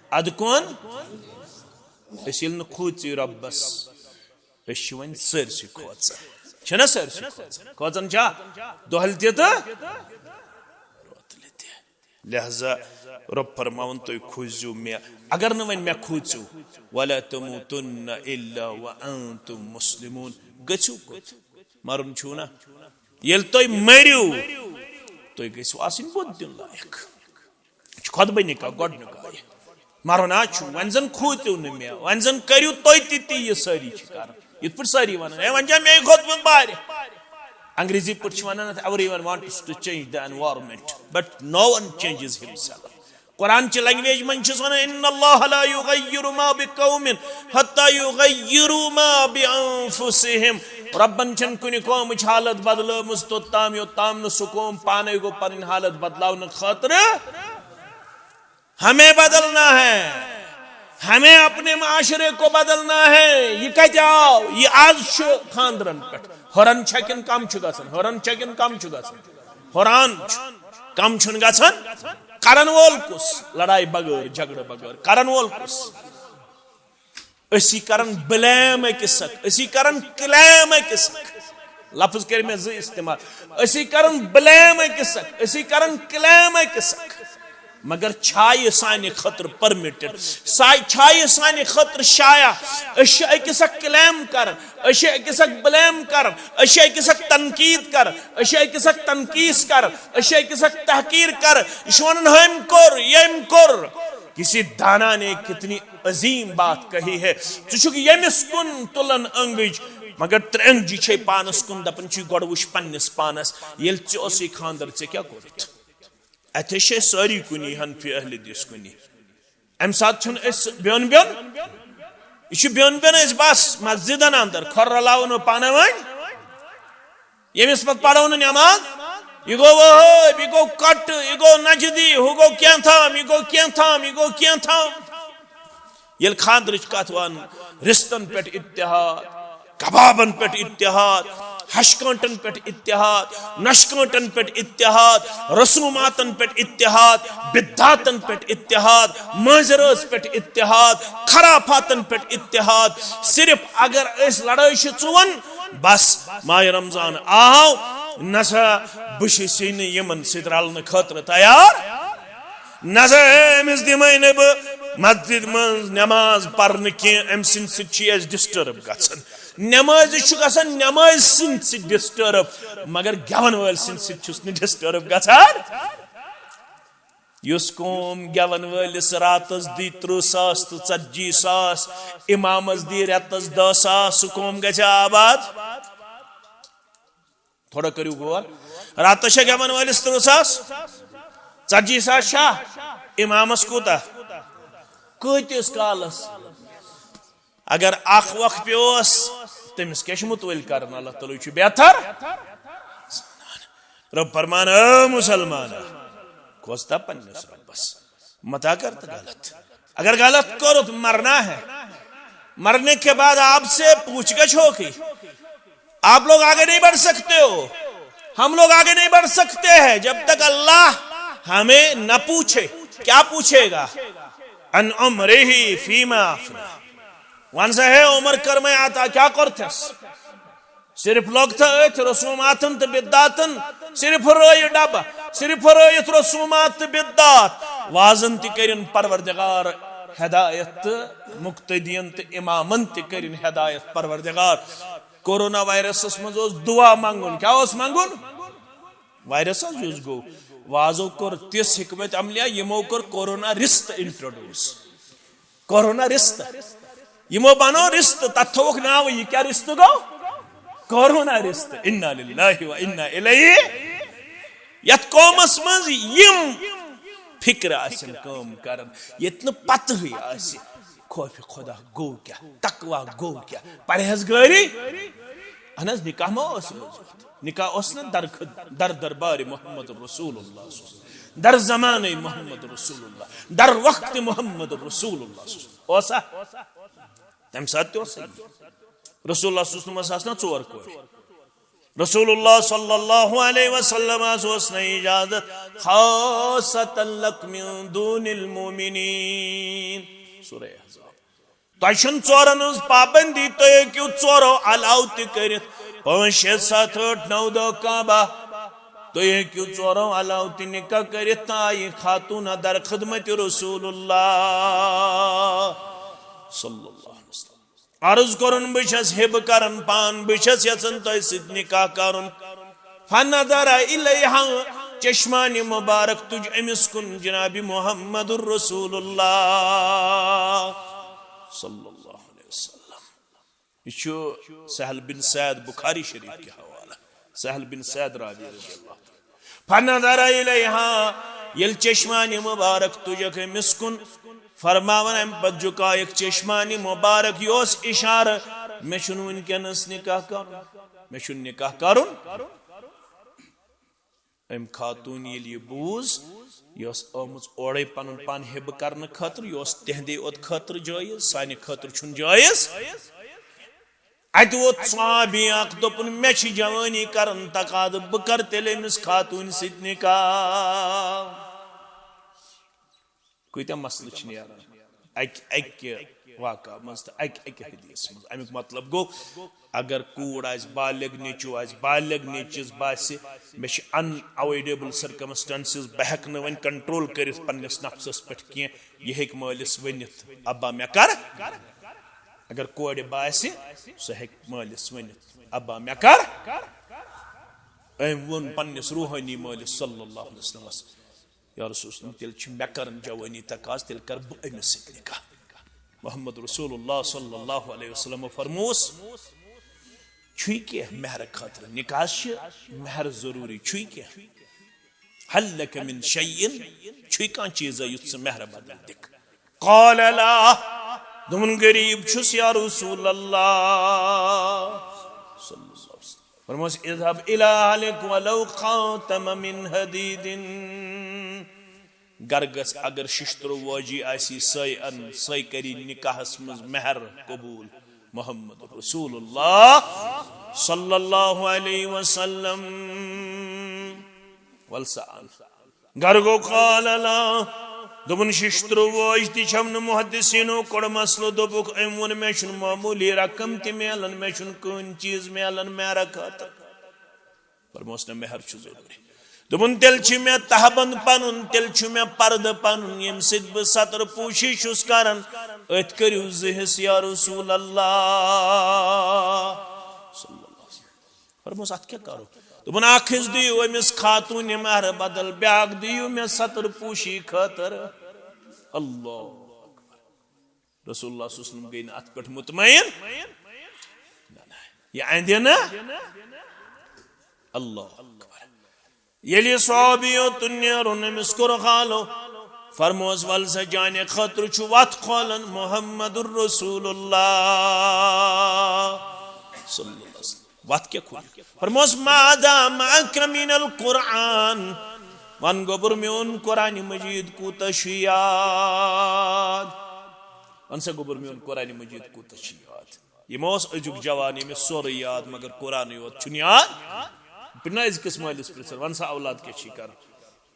ادٕ کون؟ أسۍ ییٚلہِ نہٕ کھوٗژی رۄبس، أسۍ چھِ وۄنۍ سٲرسٕے کھوژان۔ چھِنہ سٲرسٕے کھوژان؟ کھوژان چھا؟ دۄہلہِ تہِ تہٕ روتلہِ تہِ۔ لہذا رۄب فرماوان، تُہۍ کھوٗژِو مےٚ، اگر نہٕ وۄنۍ مےٚ کھوٗژِو، ولا تموتن الا وانتم مسلمون، گٔژھِو کوٚت؟ مرُن چھُو نا؟ ییٚلہِ تُہۍ مٔرِو، تُہۍ گٔژھِو آسٕنۍ بُتھ دِنہٕ لایق۔ یہِ چھُ خۄطبہٕ نکاح، گۄڈٕنیُک آیہِ۔ مرُن ہا چھُ، وۄنۍ زن کھوٗژِو نہٕ مےٚ، وۄنۍ زن کٔرِو تُہۍ تہِ تی یہِ سٲری چھِ کران۔ یِتھ پٲٹھۍ سٲری ونان، "ہے، وۄنۍ چھا مے خۄطبہٕ بارِ؟" انگریزی پٲٹھۍ چھِ ونان اتھ، "Everyone wants to change the environment, but no one changes himself." قرآن چہِ لینگویج منٛز چھِس ونان، "ان اللہ لا یغیر ما بقوم حتی یغیروا ما بانفسہم۔" رۄبن چھنہٕ کُنہِ قومٕچ حالت بدلٲومٕژ توٚت تام، یوٚت تام نہٕ سُہ قوم پانے گوٚو پنٕنۍ حالت بدلاونہٕ خٲطرٕ۔ ہمیں بدلنا ہے، ہمیں اپنے معاشرے کو بدلنا ہے۔ یہِ کتہِ آو؟ یہِ آز چھُ خاندرن پٮ۪ٹھ۔ ہُران چھا کِنہٕ کم چھُ گژھان؟ ہُران چھا کِنہٕ کم چھُ گژھان؟ ہُران چھُ۔ کم چھُنہٕ گژھان۔ کرن وول کُس؟ لڑایہِ بغٲر، جھگڑٕ بغٲر۔ کرن وول کُس؟ أسی کران بلیم أکِس اکھ، أسی کران کلیم أکِس اکھ۔ لفظ کٔرۍ مےٚ زٕ استعمال۔ أسی کران بلیم أکِس اکھ، أسی کران کلیم أکِس اکھ۔ مگر چھا یہِ سانہِ خٲطرٕ پرمٹڈ؟ سا-، چھا یہِ سانہِ خٲطرٕ شایع؟ أسۍ چھِ أکِس اکھ کلیم کران، أسۍ چھِ أکِس اکھ بلیم کران، أسۍ چھِ أکِس اکھ تنقید کران، أسۍ چھِ أکِس اکھ تنقیص کران، أسۍ چھِ أکِس اکھ تحقیر کران۔ یہِ چھُ ونان، "ہُمۍ کوٚر، ییٚمۍ کوٚر۔" کسی دانا نے کتنی عظیم بات کہی ہے۔ ژٕ چھُکھ ییٚمِس کُن تُلان أنگٕج، مگر ترٛےٚ أنگجہِ چھے پانس کُن، دپان چھُے، "گۄڈٕ وٕچھ پننِس پانس، ییٚلہِ ژےٚ اوسُے خاندر، ژےٚ کیٛاہ کوٚرُتھ؟" اتھے چھِ أسۍ سٲری کُنی، حنفی اہل حدیث کُنی۔ امہِ ساتہٕ چھُنہٕ أسۍ بیوٚن بیوٚن، یہِ چھُ بیوٚن بیوٚن أسۍ بس مسجدن اندر، کھۄر رلاوو نہٕ پانہٕ ؤنۍ۔ ییٚمِس پتہٕ پرو نہٕ نٮ۪ماز، یہِ گوٚو وہٲبۍ، یہِ گوٚو کٹہٕ، یہِ گوٚو نجدی، ہُہ گوٚو کینٛہہ تام، یہِ گوٚو کینٛہہ تام، یہِ گوٚو کینٛہہ تام۔ ییٚلہِ خاندرٕچ کتھ ون، رستن پٮ۪ٹھ اتحاد، کبابن پٮ۪ٹھ اتحاد، ہشکٲنٹن پٮ۪ٹھ اتحاد، نشکٲنٹن پٮ۪ٹھ اتحاد، رسوماتن پٮ۪ٹھ اتحاد، بدعاتن پٮ۪ٹھ اتحاد، مٲنزِ رٲژ پٮ۪ٹھ اتحاد، خرافاتن پٮ۪ٹھ اتحاد۔ صرف اگر أسۍ لڑٲے چھِ ژُوان، بس ماہِ رمضان آو، نسا بہٕ چھُسے نہٕ یِمن سۭتۍ رلنہٕ خٲطرٕ تیار۔ نسا أمِس دِمے نہٕ بہٕ مسجد منٛز نماز پرنہٕ کینٛہہ، أمۍ سٕنٛدِ سۭتۍ چھِ أسۍ ڈسٹرب گژھان۔ نمازِ چھُ گژھان نمازِ سٕنٛدِ سۭتۍ ڈسٹرب، مگر گٮ۪ون وٲلۍ سٕنٛدِ سۭتۍ چھُس نہٕ ڈسٹرب گژھان۔ یُس قوم گٮ۪ون وٲلِس راتس دی ترٕٛہ ساس تہٕ ژتجی ساس، امامس دی رٮ۪تس دہ ساس، سُہ قوم گژھِ آباد؟ تھوڑا کٔرِو غور۔ راتس چھا گٮ۪ون وٲلِس ترٕٛہ ساس، ژتجی ساس چھا؟ امامس کوٗتاہ؟ کۭتِس کالس؟ اگر اکھ وقت پیوس، تٔمِس کیٛاہ چھُ مُتوٲلۍ کران؟ اللہ تعالیٰ چھُ بہتر۔ رب فرمان، اے مسلمان، کھوژتا پننِس ربس، متا کر تو غلط۔ اگر غلط کرو تو مرنا ہے، مرنے کے بعد آپ سے پوچھ گچھ ہوگی۔ آپ لوگ آگے نہیں بڑھ سکتے ہو، ہم لوگ آگے نہیں بڑھ سکتے ہیں جب تک اللہ ہمیں نہ پوچھے۔ کیا پوچھے گا؟ عن عمرہ فیما افنا۔ وَن سا ہے عمر کر میں عطا، کیا کرتس؟ صرف لوگ تھا اتھ رسوماتن تہٕ بدعاتن، صرف رٲیِتھ ڈبہ، صرف رٲیِتھ رسومات تہٕ بدعات۔ وازن تہِ کٔرِن پروردگار ہدایت تہٕ مقتدین تہٕ امامن تہِ کٔرِن ہدایت پروردگار۔ کورونا وائرسس منٛز اوس دعا منٛگُن۔ کیٛاہ اوس منٛگُن؟ وائرس حظ یُس گوٚو، وازو کوٚر تِژھ حکمت عملیہ، یِمو کوٚر کورونا رِستہٕ انٹروڈیوس۔ کورونا رِستہٕ۔ یِمو بنوو رِستہٕ، تتھ تھووُکھ ناو، یہِ کیٛاہ رِستہٕ گوٚو؟ کورونا رِستہٕ۔ انا للہ و انا الیہ۔ یتھ قومس منٛز یِم فکرِ آسن کٲم کران، ییٚتہِ نہٕ پتہٕے آسہِ خوفِ خدا گوٚو کیٛاہ، تقوی گوٚو کیٛاہ، پرہیزگٲری۔ اہن حظ، نکاح ما اوس روزمُت؟ نکاح اوس نہ در خد-، در دربار محمد رسول اللہ صلی اللہ علیہ وسلم، در زمانہ محمد رسول اللہ، در وقت محمد رسول اللہ صلی اللہ علیہ وسلم۔ اوسا؟ تمہِ ساتہٕ تہِ اوس صحیح۔ رسول اللہ صلی اللہ علیہ وسلمس آسہٕ نہ ژور کورِ۔ رسول اللہ صلی اللہ علیہ وسلم اوس نہ اجازت خاصة لک من دون المؤمنین۔ سورہ احزاب۔ تۄہہِ چھُنہٕ ژورن ہٕنٛز پابندی، تُہۍ ہیٚکِو ژورو علاوٕ تہِ کٔرِتھ۔ پانٛژھ، شےٚ، ستھ، ٲٹھ، نو، دہ کعبہ۔ تُہۍ ہیٚکِو ژورو علاوٕ تہِ نکاح کٔرِتھ، تہٕ آیہِ خاتوٗنہ در خدمت رسول اللہ صلی اللہ علیہ وسلم۔ عرض کوٚرُن، بہٕ چھَس ہِبہٕ کران پان، بہٕ چھَس یژھان تۄہہِ سۭتۍ نکاح کرُن۔ فنظر الیہا، چشمانِ مبارک تُج أمِس کُن جناب محمد رسول اللہ صلی اللہ علیہ وسلم۔ یہِ چھُ سہل بن سعد، بخاری شریف کہِ حوالہٕ، سہل بن سعد راوی رضی اللہ عنہ۔ فنظر الیہا، ییٚلہِ چشمانِ مبارک تُجکھ أمِس کُن، فرماوان امہِ پتہٕ جُکایکھ چشمانِ مبارک، یہِ اوس اشارٕ، مےٚ چھُنہٕ وٕنکیٚنس نکاح کرُن، مےٚ چھُنہٕ نکاح کرُن۔ أمۍ خاتوٗن ییٚلہِ یہِ بوٗز، یہِ ٲس آمٕژ اورَے پَنُن پان ہِبہٕ کرنہٕ خٲطرٕ، یہِ اوس تِہنٛدے یوت خٲطرٕ جٲیِز، سانہِ خٲطرٕ چھُنہٕ جٲیِز۔ اَتہِ ووت صحابی اکھ، دوٚپُن، مےٚ چھِ جوٲنی کران تقاضہٕ، بہٕ کرٕ تیٚلہِ أمِس خاتوٗنہِ سۭتۍ نکاح۔ کۭتیاہ مسلہٕ چھِ نیران اکہِ اکہِ واقعہ منٛز تہٕ اکہِ اکہِ حدیث منٛز۔ امیُک مطلب گوٚو، اگر کوٗر آسہِ بالغ، نیٚچوٗ آسہِ بالغ، نیٚچوِس باسہِ مےٚ چھِ unavoidable circumstances، بہٕ ہٮ۪کہٕ نہٕ وۄنۍ control کٔرِتھ پننِس نفسس پٮ۪ٹھ کینٛہہ، یہِ ہیٚکہِ مٲلِس ؤنِتھ، ابا مےٚ کر۔ اگر کورِ باسہِ، سۄ ہیٚکہِ مٲلِس ؤنِتھ، ابا مےٚ کر۔ أمۍ ووٚن پننِس روحٲنی مٲلِس صلی اللہ علیہ وسلمس، یا رسول اللہ، تیٚلہِ چھِ مےٚ کران جوٲنی تقاضہٕ، تیٚلہِ کرٕ بہٕ أمِس سۭتۍ نکاح۔ محمد رسول اللہ صلی اللہ علیہ وسلم فرموس، چھُے کینٛہہ مہرٕ خٲطرٕ؟ نکاحس چھِ مہر ضروٗری، چھُے کینٛہہ؟ هل لك من شيء، چھُے کانٛہہ چیٖزا یُتھ ژٕ مہرٕ بدل دِکھ؟ قال لا، دوٚپُن، غریٖب چھُس یا رسول اللہ۔ صلی اللہ علیہ وسلم۔ فرموس، اذهب الى اهلك ولو خاتم من حديد۔ گرٕ گژھ، اگر ششتٕر وٲجی آسی، سۄے ان، سۄے کری نکاحس منٛز مہر قبول۔ محمد رسول اللہ۔ صلی اللہ علیہ وسلم۔ ول سا اَن۔ گرٕ گوٚو قال لا۔ دوٚپُن، شِشتٕرو وٲج تہِ چھَم نہٕ محدثیٖنو کوٚڑ مسلہٕ۔ دوٚپُکھ، أمۍ ووٚن، مےٚ چھُنہٕ معموٗلی رقم تہِ میلان، مےٚ چھُنہٕ کٕہٕنۍ چیٖز میلان مہرٕ خٲطرٕ۔ فرموس، نہ، مہر چھُ ضروٗری۔ دوٚپُن، تیٚلہِ چھُ مےٚ تہبند پنُن، تیٚلہِ چھُ مےٚ پردٕ پنُن، ییٚمہِ سۭتۍ بہٕ ستر پوشی چھُس کران۔ أتھۍ کٔرِو زٕ حصہٕ یا رسول اللہ۔ صلی اللہ علیہ وسلم۔ فرموس، اتھ کیٛاہ کرو؟ دوٚپُن، اکھ حصہٕ دِیِو أمِس خاتوٗنہِ مہرٕ بدل، بیٛاکھ دِیِو مےٚ ستر پوشی خٲطرٕ۔ اللہ۔ رسول اللہ صلی اللہ علیہ وسلم گٔے نہٕ اتھ پٮ۪ٹھ مطمئن۔ نہ، نہ۔ یہِ اندِ نہٕ۔ اللہ اکبر۔ ییٚلہِ یہِ صحابی یوتُن نیرُن، أمِس کوٚر حالو، فرموس، ول سا، جانہِ خٲطرٕ چھُ وتھ کھولان محمد رسول اللہ صلی اللہ علیہ وسلم۔ وتھ کیٛاہ کھوٗلِتھ؟ فرموس، ماذا معك من القرآن؟ ون گوٚبُر، میون قرآن مجید کوٗتاہ چھُ یاد؟ ون سا گوٚبُر، میون قرآن مجید کوٗتاہ چھُ یاد؟ یِمو اوس أزیُک جوان، ییٚمِس سورُے یاد، مگر قرآنٕے یوت چھُنہٕ یاد۔ پننہِ أزکِس مٲلِس پرٛژھن، ون سا اولاد کیٛاہ چھِ کران؟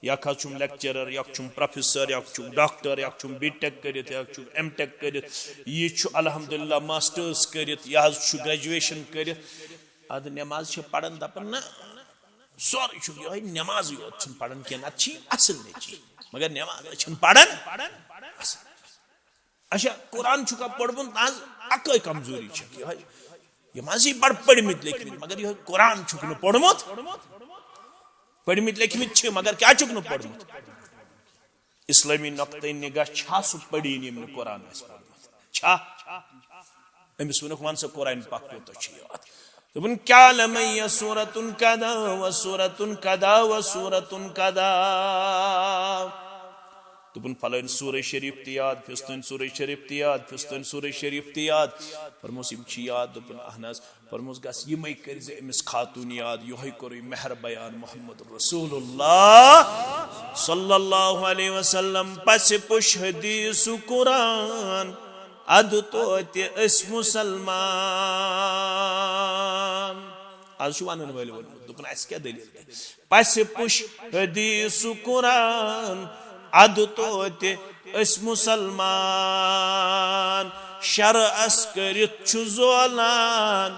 یا کھا چھُم لیکچرر، یا چھُم پروفیسر، یا چھُم ڈاکٹر، یا چھُم بی ٹیک کٔرِتھ، یا چھُم ایم ٹیک کٔرِتھ، یہِ چھُ الحمدللہ ماسٹرس کٔرِتھ، یا حظ چھُ گریجویشن کٔرِتھ۔ ادٕ نٮ۪ماز چھِ پران، دپان نہ، سورُے چھُ یِہوٚے، نٮ۪مازٕے یوت چھُنہٕ پران کینٛہہ، نتہٕ چھِ یہِ اصل نیٚچی، مگر نٮ۪ماز چھِنہٕ پران۔ اصل۔ اچھا، قرآن چھُکھا پوٚرمُت؟ نہ حظ، اکٲے کمزوری چھِ یِہوٚے۔ یِم حظ چھِ بڑٕ پٔرمٕتۍ لیکھمٕتۍ، مگر یِہوٚے قرآن چھُکھ نہٕ پوٚرمُت۔ پٔرمٕتۍ لیکھمٕتۍ چھِ، مگر کیٛاہ چھُکھ نہٕ پوٚرمُت؟ اسلٲمی نقطہٕ نگاہ چھا سُہ پٔرِن ییٚمۍ نہٕ قرآن آسہِ پوٚرمُت؟ چھا؟ أمِس ووٚنُکھ، وَن سا قرآن پاک کوٗتاہ چھُ یاد؟ دوٚپُن، کیا لمیا سورتن کدا و سورتن کدا و سورتن کدا۔ دوٚپُن، فلٲنۍ سورہ شریف تہِ یاد، فِستٲنۍ سورہ شریف تہِ یاد، فِستٲنۍ سورہ شریف تہِ یاد۔ فرموس، یِم چھِ یاد؟ دوٚپُن، اہن حظ۔ فرموس، گژھ یِمے کٔرۍ زِ أمِس خاتوٗن یاد، یِہوٚے کوٚرُے مہر بیان محمد رسول اللہ صلی اللہ علیہ وسلم۔ پسِ پُش حدیث قرآن، ادٕ توتہِ أسۍ مسلمان۔ از چھُ ونن وٲلۍ ووٚنمُت، دوٚپُن، اسہِ کیٛاہ دٔلیٖل گٔے؟ پسِ پُش حدیث قرآن، ادٕ توتہِ أسۍ مسلمان۔ شرعس کٔرِتھ چھُ زولان،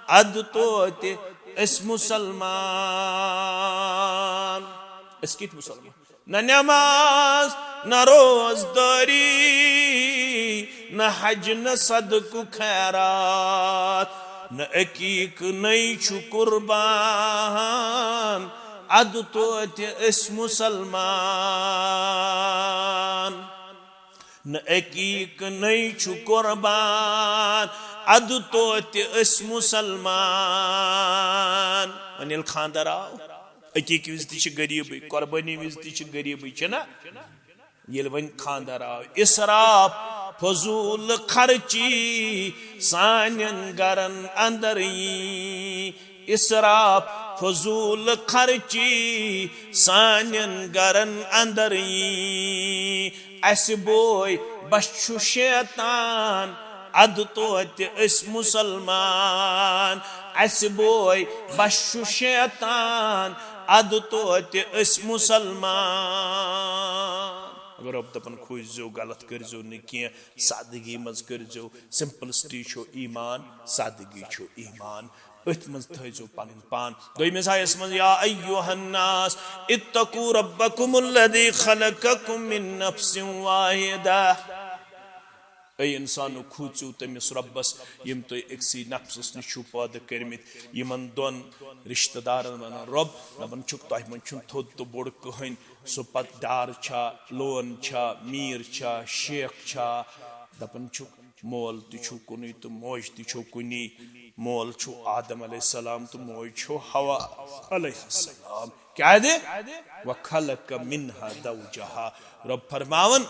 ادٕ توتہِ أسۍ مسلمان۔ أسۍ کِتھۍ مسلمان؟ نہ نماز، نہ روزدٲری، نہ حج، نہ صدقہٕ خیرات، نہ عقیٖقہٕ نَے چھُ قربان، ادٕ توتہِ أسۍ مسلمان۔ نہ عقیٖقہٕ نَے چھُ قربان، ادٕ توتہِ أسۍ مسلمان۔ وۄنۍ ییٚلہِ خانٛدر آو، عقیٖقہٕ وِزِ تہِ چھِ غریٖبٕے، قۄربٲنی وِزِ تہِ چھِ غریٖبٕے، چھِنہ؟ ییٚلہِ وۄنۍ خانٛدر آو، اسراف، فضوٗل خرچی سانٮ۪ن گرن اندر یی۔ اسراف، فضوٗل خرچی سانٮ۪ن گرن اندر یی۔ اسہِ بوے بس چھُ شیطان، ادٕ توتہِ أسۍ مسلمان۔ اسہِ بوے بس چھُ شیطان، ادٕ توتہِ أسۍ مسلمان۔ اگر رۄب دپان کھوٗژزیو، غلط کٔرزیو نہٕ کینٛہہ، سادگی منٛز کٔرزیو۔ سمپلسٹی چھُ ایمان، سادگی چھُ ایمان۔ أتھۍ منٛز تھٲیزیو پنُن پان۔ دوٚیمِس آیس منٛز، یا ایھا الناس اتقوا ربکم الذی خلقکم من نفس واحدہ۔ اے انسانو، کھوٗژِو تٔمِس رۄبس، یِم تُہۍ أکسٕے نفسس نِش چھِو پٲدٕ کٔرمٕتۍ۔ یِمن دۄن رشتہٕ دارن ونان رۄب، دپان چھُکھ، تۄہہِ منٛز چھُنہٕ تھوٚد تہٕ بوٚڑ کٕہٕنۍ۔ سُہ پتہٕ ڈار چھا، لون چھا، میٖر چھا، شیخ چھا؟ دپان چھُکھ، مول تہِ چھُ کُنُے تہٕ موج تہِ چھو کُنی۔ مول چھُ آدم علیہ السلام تہٕ موج چھو حوا علیہ السلام۔ کیازِ؟ وَخَلَقَ مِنْهَا زَوْجَهَا۔ رب فرماوان،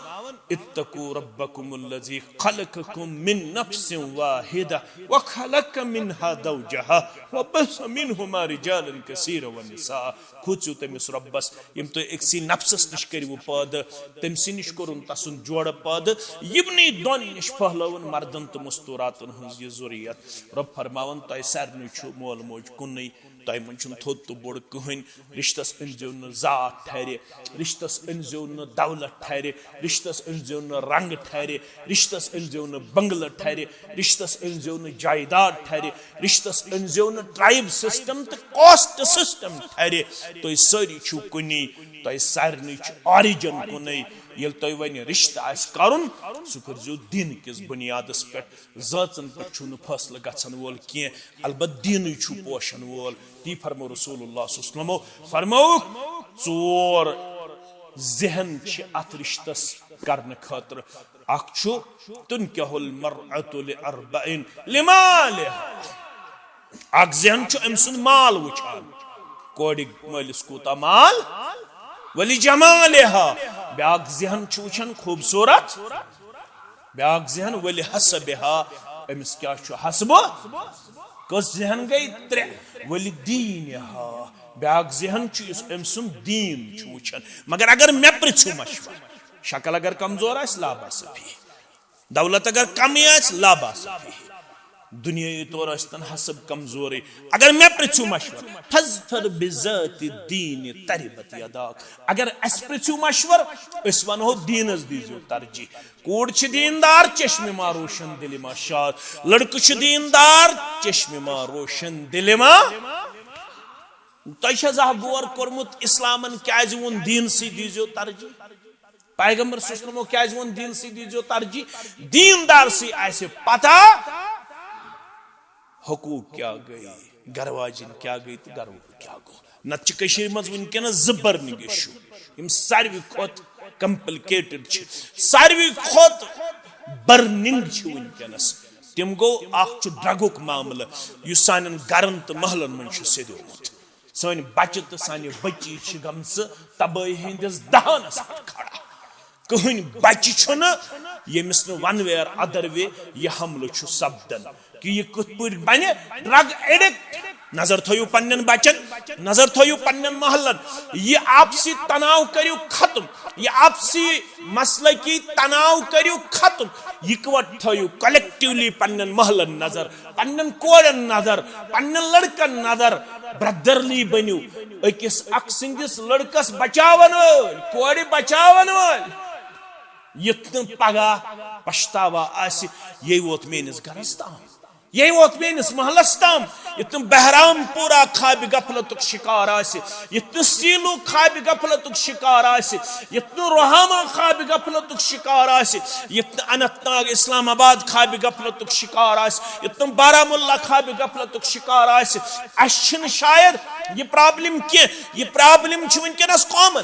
اتقوا ربکم الذی خلقکم من نفس واحدہ وخلق منها زوجها وبث منهما رجالا کثیرا ونساء۔ کھوژِو تٔمِس رۄبس، ییٚمۍ تُہۍ أکسٕے نفسس نِش کٔرِو پٲدٕ، تٔمۍ سٕے نِش کوٚرُن تسُنٛد جوڑٕ پٲدٕ، یِمنٕے دۄن نِش پھٔہلٲوٕن مردن تہٕ مستوراتن ہٕنٛز یہِ ذُریت۔ رۄب فرماوان، تۄہہِ سارنٕے چھُ مول موج کُنُے، تۄہہِ منٛز چھُنہٕ تھوٚد تہٕ بوٚڑ کٕہٕنۍ۔ رِشتَس أنۍزیو نہٕ زات ٹھرِ، رِشتَس أنۍزیو نہٕ دولت ٹھرِ، رِشتَس أنۍزیو نہٕ رنٛگ ٹھرِ، رِشتَس أنۍزیو نہٕ بنٛگلہٕ ٹھرِ، رِشتَس أنۍزیو نہٕ جایداد ٹھرِ، رِشتَس أنۍزیو نہٕ ٹرٛایِب سِسٹَم تہٕ کاسٹ سِسٹَم ٹھرِ۔ تُہۍ سٲری چھِو کُنی، تۄہہِ سارنٕے چھُ آرِجَن کُنُے۔ ییٚلہِ تۄہہِ وۄنۍ رِشتہٕ آسہِ کَرُن، سُہ کٔرۍزیو دیٖن کِس بُنیادَس پٮ۪ٹھ۔ زٲژن پٮ۪ٹھ چھُنہٕ فٲصلہٕ گژھن وول کینٛہہ، البتہ دیٖنٕے چھُ پوشن وول۔ تی فرمو رسول اللہ صلی اللہ علیہ وسلمو، فرمووُکھ، ژور ذہن چھِ اتھ رشتس کرنہٕ خٲطرٕ۔ اکھ چھُ، تنکح المرأة لأربع، لمالها۔ اکھ ذہن چھُ أمۍ سُنٛد مال وٕچھان، کورِ مٲلِس کوٗتاہ مال، ولجمالها۔ بیٛاکھ ذہن چھُ وٕچھان خوٗبصوٗرت، بیٛاکھ ذہن، ولحسبها، أمِس کیٛاہ چھُ حسبہٕ؟ کٔژ ذہن گٔے؟ ترٛےٚ۔ ولدینها، بیٛاکھ ذہن چھُ یُس أمۍ سُنٛد دیٖن چھُ وٕچھان۔ مگر اگر مےٚ پرٛژھِو مشورٕ، شکل اگر کمزور آسہِ، لا باس فیہ، دولت اگر کمٕے آسہِ، لا باس فیہ، دُنیٲیی طور ٲسۍتن حسب کمزورٕے، اگر مےٚ پرٛژھِو مشورٕ، فاظفر بذات الدین تربت یداک، اگر اَسہِ پرٛژھِو مشورٕ، أسۍ ونہو دیٖنس دیٖزیو ترجیح۔ کوٗر چھِ دیٖندار، چشمِ ما روشن دِلِ ما شاد۔ لڑکہٕ چھُ دیٖندار، چشمِ ما روشن دِلِ ما۔ تۄہہِ چھا زانٛہہ غور کوٚرمُت، اسلامن کیازِ ووٚن دیٖنسٕے دیٖزیو ترجیح؟ پیغمبر صلی اللہ علیہ وسلمو کیازِ ووٚن دیٖنسٕے دیٖزیو ترجیح؟ دیٖندارسٕے آسہِ پتہ حقوٗق کیٛاہ گٔے، گرٕ واجِنۍ کیٛاہ گٔے تہٕ گرٕ وول کیٛاہ گوٚو۔ نتہٕ چھِ کٔشیٖرِ منٛز وٕنکیٚنَس زٕ burning issue، یِم ساروی کھۄتہٕ complicated چھِ، ساروی کھۄتہٕ burning چھِ وٕنکیٚنَس۔ تِم گوٚو، اَکھ چھُ ڈرٛگُک معاملہٕ، یُس سانٮ۪ن گرَن تہٕ محلَن منٛز چھُ سیٚدیومُت۔ سٲنۍ بچہٕ تہٕ سانہِ بچی چھِ گٔمژٕ تبٲہی ہٕنٛدِس دہانَس پٮ۪ٹھ کھڑا۔ کٕہٕنۍ بچہِ چھُنہٕ ییٚمِس نہٕ one way or other way یہِ حملہٕ چھُ سپدان، کہِ یہِ کِتھ پٲٹھۍ بنہِ drug addict۔ نظر تھٲیِو پننٮ۪ن بچن، نظر تھٲیِو پننٮ۪ن محلن۔ یہِ آپسی تناو کٔرِو ختم، یہِ آپسی مسلکی تناو کٔرِو ختم۔ یِکوٹ تھٲیِو، collectively پننٮ۪ن محلن نظر، پننٮ۪ن کورٮ۪ن نظر، پننٮ۪ن لڑکن نظر۔ Brotherly بٔنِو، أکِس اکھ سٕنٛدِس لڑکس بچاون وٲلۍ، کورِ بچاون وٲلۍ، یُتھ نہٕ پگاہ پچھتاوا آسہِ، یے ووت میٲنِس گرس تام، یے ووت میٲنِس محلس تام۔ یُتھ نہٕ بہرام پورہ خوابِ غفلتُک شکار آسہِ، یُتھ نہٕ سیلو خوابِ غفلتُک شکار آسہِ، یُتھ نہٕ روہامہ خوابِ غفلتُک شکار آسہِ، یُتھ نہٕ اننت ناگ اسلام آباد خوابِ غفلتُک شکار آسہِ، یُتھ نہٕ بارہمولہ خوابِ غفلتُک شکار آسہِ۔ اسہِ چھِنہٕ شاید یہِ problem کینٛہہ، یہِ problem چھِ وٕنکیٚنس common۔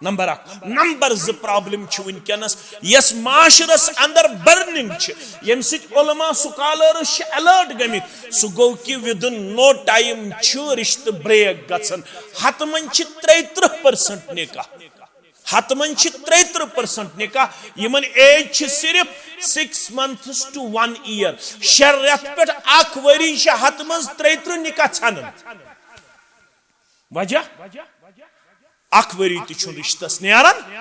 نمبر اکھ۔ نمبر زٕ problem چھِ وٕنکیٚنس، یۄس معاشرس اندر burning چھِ، ییٚمہِ سۭتۍ علماء scholars چھِ alert گٔمٕتۍ، سُہ گوٚو کہِ within no time چھُ رشتہٕ break گژھان۔ ہتہٕ منٛز چھِ ترٛیہِ ترٕٛہ percent نکاح، ہتہٕ منٛز چھِ ترٛیہِ ترٕٛہ percent نکاح، یِمن age چھِ صرف six months to one year، شےٚ رٮ۪تھ پٮ۪ٹھ اکھ ؤری چھِ ہتہٕ منٛز ترٛیہِ ترٕٛہ نکاح ژھٮ۪نان۔ وجہ؟ اکھ ؤری تہِ چھُنہٕ رشتس نیران۔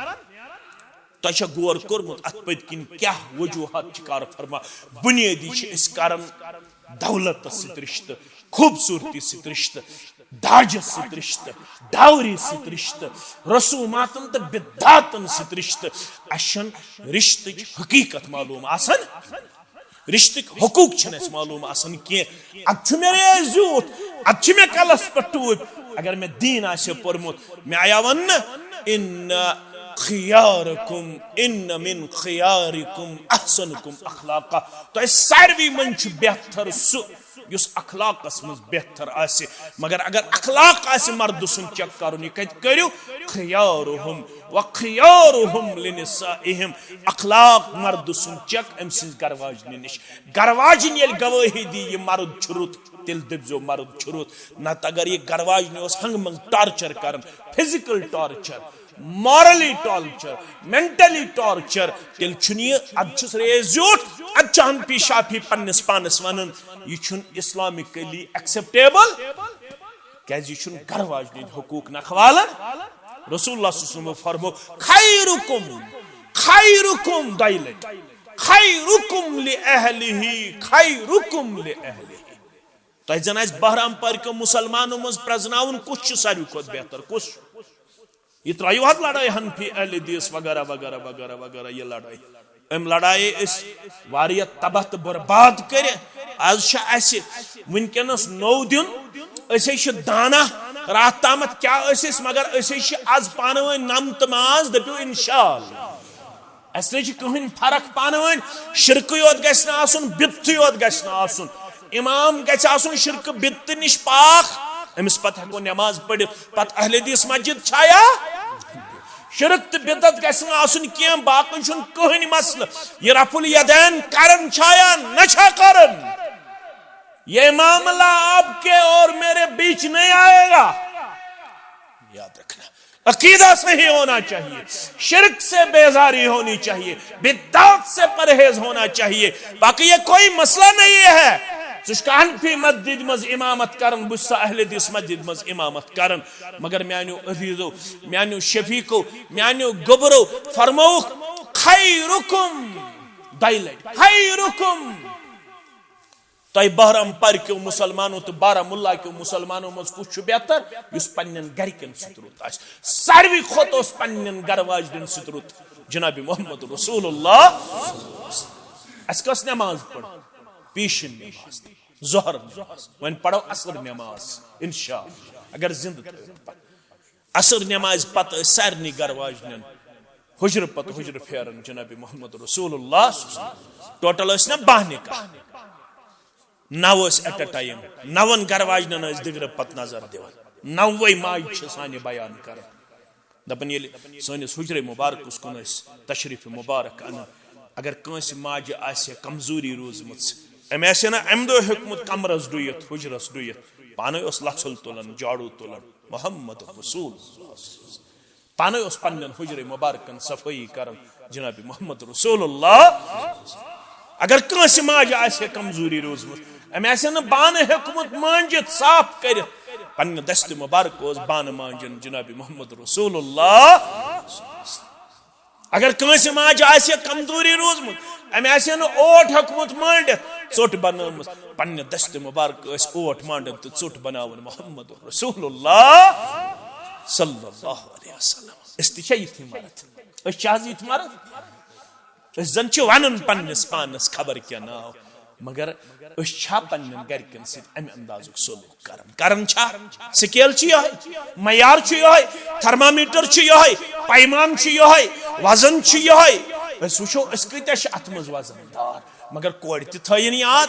تۄہہِ چھا غور کوٚرمُت اتھ پٔتۍ کِنۍ کیٛاہ وجوہات چھِ؟ کار فرما، بنیٲدی چھِ أسۍ کران دولتس سۭتۍ رشتہٕ، خوٗبصوٗرتی سۭتۍ رشتہٕ، داجس سۭتۍ رشتہٕ، dowry سۭتۍ رشتہٕ، رسوماتن تہٕ بدعاتن سۭتۍ رشتہٕ۔ اسہِ چھَنہٕ رشتٕچ حقیقت معلوم آسان۔ رشتٕکۍ حقوٗق چھِنہٕ اَسہِ معلوٗم آسان کینٛہہ۔ اَدٕ چھُ مےٚ ریز زیوٗٹھ، اَدٕ چھِ مےٚ کَلَس پٮ۪ٹھ ٹوٗپۍ۔ اگر مےٚ دیٖن آسہِ ہے پوٚرمُت، مےٚ آیا وَننہٕ، "ان خیارکم، ان من خیارکم احسنکم اخلاقا"، تۄہہِ ساروی منٛز چھُ بہتر سُہ یُس اخلاقس منٛز بہتر آسہِ۔ مگر اگر اخلاق آسہِ مردٕ سُنٛد check کرُن، یہِ کتہِ کٔرِو؟ خیارہم و خیارہم لنسائہم۔ اخلاق مردٕ سُنٛد check أمۍ سٕنٛز گرٕ واجنہِ نِش۔ گرٕ واجِنۍ ییٚلہِ گوٲہی دی، یہِ مرد چھُ رُت، تیٚلہِ دٔپزیو مرد چھُ رُت۔ نتہٕ اگر یہِ گرواجنہِ اوس ہنگہٕ منگہٕ ٹارچر کران، physical torture, morally torture, mentally torture, تیٚلہِ چھُنہٕ یہِ، ادٕ چھُس ریز زیوٗٹھ، ادٕ چھُ حنفی شافی پننِس پانس ونان، یہِ چھُنہٕ اسلامکلی ایکسپٹیبل۔ کیازِ یہِ چھُنہٕ گرٕ واجنہِ ہٕنٛدۍ حقوٗق نکھٕ والان۔ رسول اللہ صلی اللہ علیہ وسلم فرمو، خیرکم، خیرکم، دۄیہِ لٹہِ، خیرکم لأہلہ، خیرکم لأہلہ۔ تۄہہِ زن آسہِ بہرام پارکیو مسلمانو منٛز پرزناوُن، کُس چھُ ساروی کھۄتہٕ بہتر، کُس چھُ؟ یہِ ترٲیِو حظ لڑٲے حنفی اہل حدیث وغیرہ وغیرہ وغیرہ وغیرہ، یہِ لڑٲے۔ أمۍ لڑایہِ أسۍ واریاہ تباہ تہٕ برباد کٔرِتھ۔ از چھِ اَسہِ وٕنکیٚنَس نوٚو دیُن۔ أسۍ ہے چھِ دانا، راتھ تامَتھ کیٛاہ ٲسۍ أسۍ، مگر أسۍ ہے چھِ از پانہٕ ؤنۍ نَم تہٕ ماز، دٔپِو انشاءاللہ۔ اَسہِ نَے چھِ کٕہٕنۍ فرق پانہٕ ؤنۍ۔ شرکٕے یوت گژھِ نہٕ آسُن، بدتٕے یوت گژھِ نہٕ آسُن۔ امام گژھِ آسُن شرکہٕ بدتہٕ نِش پاک، أمِس پتہٕ ہٮ۪کو نٮ۪ماز پٔرِتھ۔ پتہٕ اہل حدیث مسجد چھایا؟ شرک تہٕ بدعت گژھِ نہٕ آسُن کینٛہہ، باقٕے چھُنہٕ کٕہٕنۍ مسلہٕ۔ یہِ رفع الیدین کرن چھایا نہ چھا کرن؟ یہ معاملہ آپ کے اور میرے بیچ نہیں آئے گا۔ یاد رکھنا، عقیدہ صحیح ہونا چاہیے، شرک سے بیزاری ہونی چاہیے، بدعت سے پرہیز ہونا چاہیے۔ باقی یہ کوئی مسئلہ نہیں ہے۔ ژٕ چھُکھ حنفی مسجد منٛز امامت کران، بہٕ چھُسا اہل حدیث مسجد منٛز امامت کران؟ مگر میانیو عزیزو، میانیو شفیقو، میانیو گوبرو، فرمووُکھ، خیرکم، دۄیہِ لٹہِ، خیرکم۔ تۄہہِ بہرام پارکیو مسلمانو تہٕ بارہمولہ کیو مسلمانو منٛز کُس چھُ بہتر؟ یُس پننٮ۪ن گرِکٮ۪ن سۭتۍ رُت آسہِ۔ ساروی کھۄتہٕ اوس پننٮ۪ن گرٕ واجنٮ۪ن سۭتۍ رُت جناب محمد رسول اللہ۔ اَسہِ کۄس نٮ۪ماز پٔر؟ پیشن نٮ۪ماز، ظہر نٮ۪ماز۔ وۄنۍ پرو عصر نٮ۪ماز انشاءاللہ، اگر زندٕ تھٲیِو۔ عصر نمازِ پتہٕ ٲسۍ سارنٕے گرٕ واجنٮ۪ن حجرٕ پتہٕ حجرٕ پھیران جناب محمد رسول اللہ۔ ٹوٹل ٲسۍ نہ باہ نکاح، نو ٲسۍ ایٹ اے ٹائم، نون گرٕ واجنٮ۪ن ٲسۍ دِگرٕ پتہٕ نظر دِوان۔ نوے ماجہِ چھِ سانہِ بیان کران۔ دپان ییٚلہِ سٲنِس حجرے مبارکس کُن ٲسۍ تشریف مبارک انان، اگر کٲنٛسہِ ماجہِ آسہِ ہے کمزوری روٗزمٕژ، أمۍ آسہِ ہے نہٕ امہِ دۄہ ہیوٚکمُت کمرس ڈُیِتھ، حجرس ڈُیِتھ، پانے اوس لژھُل تُلان، جاڑو تُلان۔ محمد رسول اللہ۔ پانے اوس پننٮ۪ن حجرے مبارکن صفٲیی کران جناب محمد رسول اللہ۔ اگر کٲنٛسہِ ماجہِ آسہِ ہے کمزوری روٗزمٕژ، أمۍ آسہِ ہے نہٕ بانہٕ ہیوٚکمُت مٲنجِتھ صاف کٔرِتھ، پننہِ دستِ مبارک اوس بانہٕ مانجان جناب محمد رسول اللہ۔ اگر کٲنٛسہِ ماجہِ آسہِ ہے کمزوری روٗزمٕژ، أمۍ آسہِ ہے نہٕ اوٹ ہیوٚکمُت مٲنڈِتھ، ژوٚٹ بنٲومٕژ، پننہِ دستِ مبارک ٲسۍ اوٹ مانڈان تہٕ ژوٚٹ بناوان محمد رسول اللہ صلی اللہ علیہ وسلم۔ أسۍ تہِ چھا یِتھٕے مرد؟ أسۍ چھِ حظ یِتھۍ مرد؟ أسۍ زن چھِ ونان پننِس پانس خبر کیٛاہ ناو، مگر أسۍ چھا پننٮ۪ن گرِکٮ۪ن سۭتۍ امہِ اندازُک سلوک کران؟ کران چھا؟ سکیل چھِ یِہوٚے، معیار چھُ یِہوٚے، تھرمامیٹر چھُ یِہوٚے، پیمان چھُ یِہوٚے، وزن چھُ یِہوٚے۔ أسۍ وٕچھو أسۍ کۭتیٛاہ چھِ اتھ منٛز وزن دار۔ مگر کورِ تہِ تھٲیِن یاد،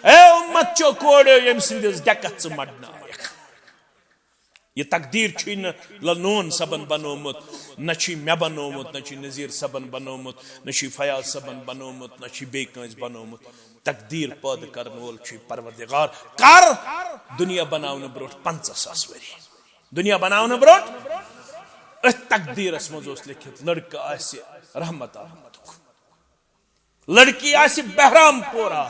اے امت چو کوریو، ییٚمہِ سٕنٛدِس ڈٮ۪کس ژٕ مڈناوکھ۔ یہِ تقدیٖر چھُے نہٕ لنون صٲبن بنومُت، نہ چھُے مےٚ بنومُت، نہ چھُے نذیٖر صٲبن بنومُت، نہ چھُے فیاض صٲبن بنومُت، نہ چھُے بیٚیہِ کٲنٛسہِ بنومُت۔ تقدیٖر پٲدٕ کرن وول چھُے پروردگار۔ کر؟ دُنیا بناونہٕ برونٛٹھ پنٛژاہ ساس ؤری۔ دُنیا بناونہٕ برونٛٹھ أتھۍ تقدیٖرس منٛز اوس لیٚکھِتھ، لڑکہٕ آسہِ رحمت آمدُک۔ لڑکی آسہِ بہرام پورہ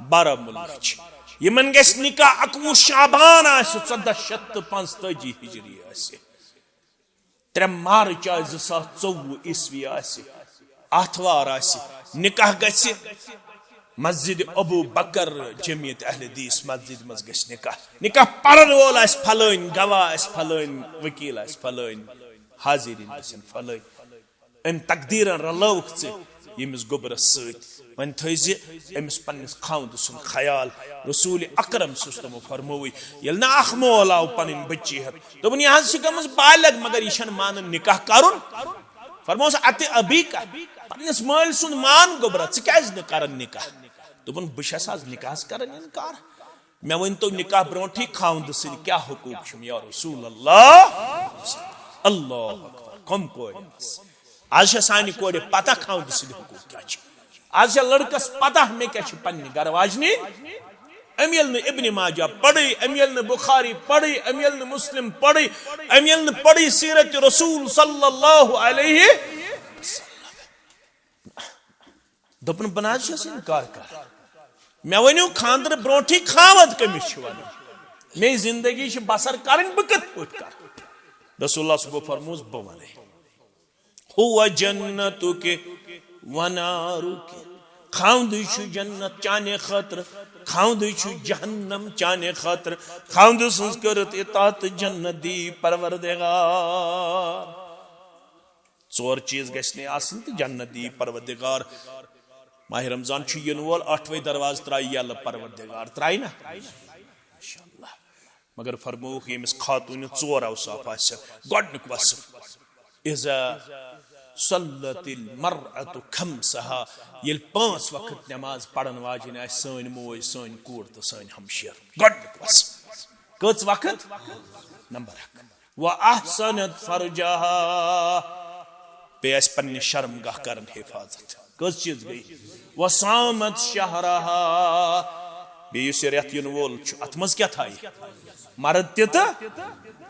بارہمولہٕچ، یِمن گژھِ نکاح اکوُہ شعبان آسہِ، ژۄدہ شیٚتھ تہٕ پانٛژتٲجی ہجری آسہِ، ترٛےٚ مارچ آسہِ، زٕ ساس ژوٚوُہ عیسوی آسہِ، آتھوار آسہِ، نکاح گژھِ مسجد ابو بکر جمیعت اہل حدیث مسجد منٛز گژھِ نکاح۔ نکاح پرن وول آسہِ فلٲنۍ، گواہ آسہِ فلٲنۍ، وکیل آسہِ فلٲنۍ، حاضرین آسن فلٲنۍ۔ أمۍ تقدیٖرن رلٲوٕکھ ژٕ ییٚمِس گوٚبرس سۭتۍ۔ وۄنۍ تھٲیزِ أمِس پننِس خاوندٕ سُنٛد خیال۔ رسول اکرم صلی اللہ علیہ وسلم فرمووُے، ییٚلہِ نہٕ اکھ مول آو پنٕنۍ بچی ہٮ۪تھ، دوٚپُن، یہِ حظ چھِ گٔمٕژ بالغ، مگر یہِ چھَنہٕ مانان نکاح کرُن۔ فرموس، اتہِ ابی کا، پننِس مٲلۍ سُنٛد مان گوٚبرا، ژٕ کیازِ نہٕ کران نکاح؟ دوٚپُن، بہٕ چھَس آز نکاحس کران انکار۔ مےٚ ؤنۍ تو، نکاح برونٛٹھٕے خاوندٕ سٕنٛدۍ کیٛاہ حقوٗق چھِم یا رسول اللہ؟ اللہ اکبر، کم کورِ آسہٕ۔ آز چھےٚ سانہِ کورِ پتہ خاوندٕ سٕنٛدۍ حقوٗق کیٛاہ چھِ۔ آز چھےٚ لڑکس پتہ مےٚ کیٛاہ چھِ پننہِ گرٕ واجنہِ۔ أمۍ ییٚلہِ نہٕ ابن ماجہ پڑے، أمۍ ییٚلہِ نہٕ بخاری پڑے، أمۍ ییٚلہِ نہٕ مسلم پڑے، أمۍ ییٚلہِ نہٕ پڑے سیرت رسول صلی اللہ علیہ، دوٚپُن، "بہٕ نہ حظ چھُس انکار کران۔ مےٚ ؤنِو خانٛدرٕ برونٛٹھٕے خاوند کٔمِس چھُ وَنُن؟ مےٚ زندگی چھِ بسر کرٕنۍ، بہٕ کِتھ پٲٹھۍ کرٕ؟" رسول اللہ صٲبو فرمووُس، "بہٕ وَنَے۔" "ہو جنتُک و نارُک۔" خاوندٕے چھُ جنت چانہِ خٲطرٕ، خاوندٕے چھُ جہنم چانہِ خٲطرٕ۔ خاوندٕ سٕنٛز کٔرِتھ اطاعت، جنت دی پروردگار۔ ژور چیٖز گژھِ نہٕ آسٕنۍ تہٕ جنت دی پروردگار۔ ماہِ رمضان چھُ یِنہٕ وول، ٲٹھوَے دروازٕ ترٛایہِ یَلہٕ پروردگار، ترٛایہِ نا؟ انشاءاللہ۔ مگر فرمووُکھ، ییٚمِس خاتوٗنہِ ژور اوصاف آسن، گۄڈٕنیُک وصف، "اذا صلت المرأة خمسها"، ییٚلہِ پانٛژھ وقت نماز پرن واجیٚنۍ آسہِ سٲنۍ موج، سٲنۍ کوٗر تہٕ سٲنۍ ہمشیر۔ گۄڈٕنیُک وصف۔ کٔژ وقت؟ نمبر اکھ۔ "و احصنت فرجها"، بیٚیہِ آسہِ پننہِ شرم گاہ کران حفاظت۔ کٔژ چیٖز گٔے؟ "و صامت شهرها"، بیٚیہِ یُس یہِ رٮ۪تھ یِنہٕ وول چھُ، اتھ منٛز کیٛاہ تھایہِ؟ مرد تہِ تہٕ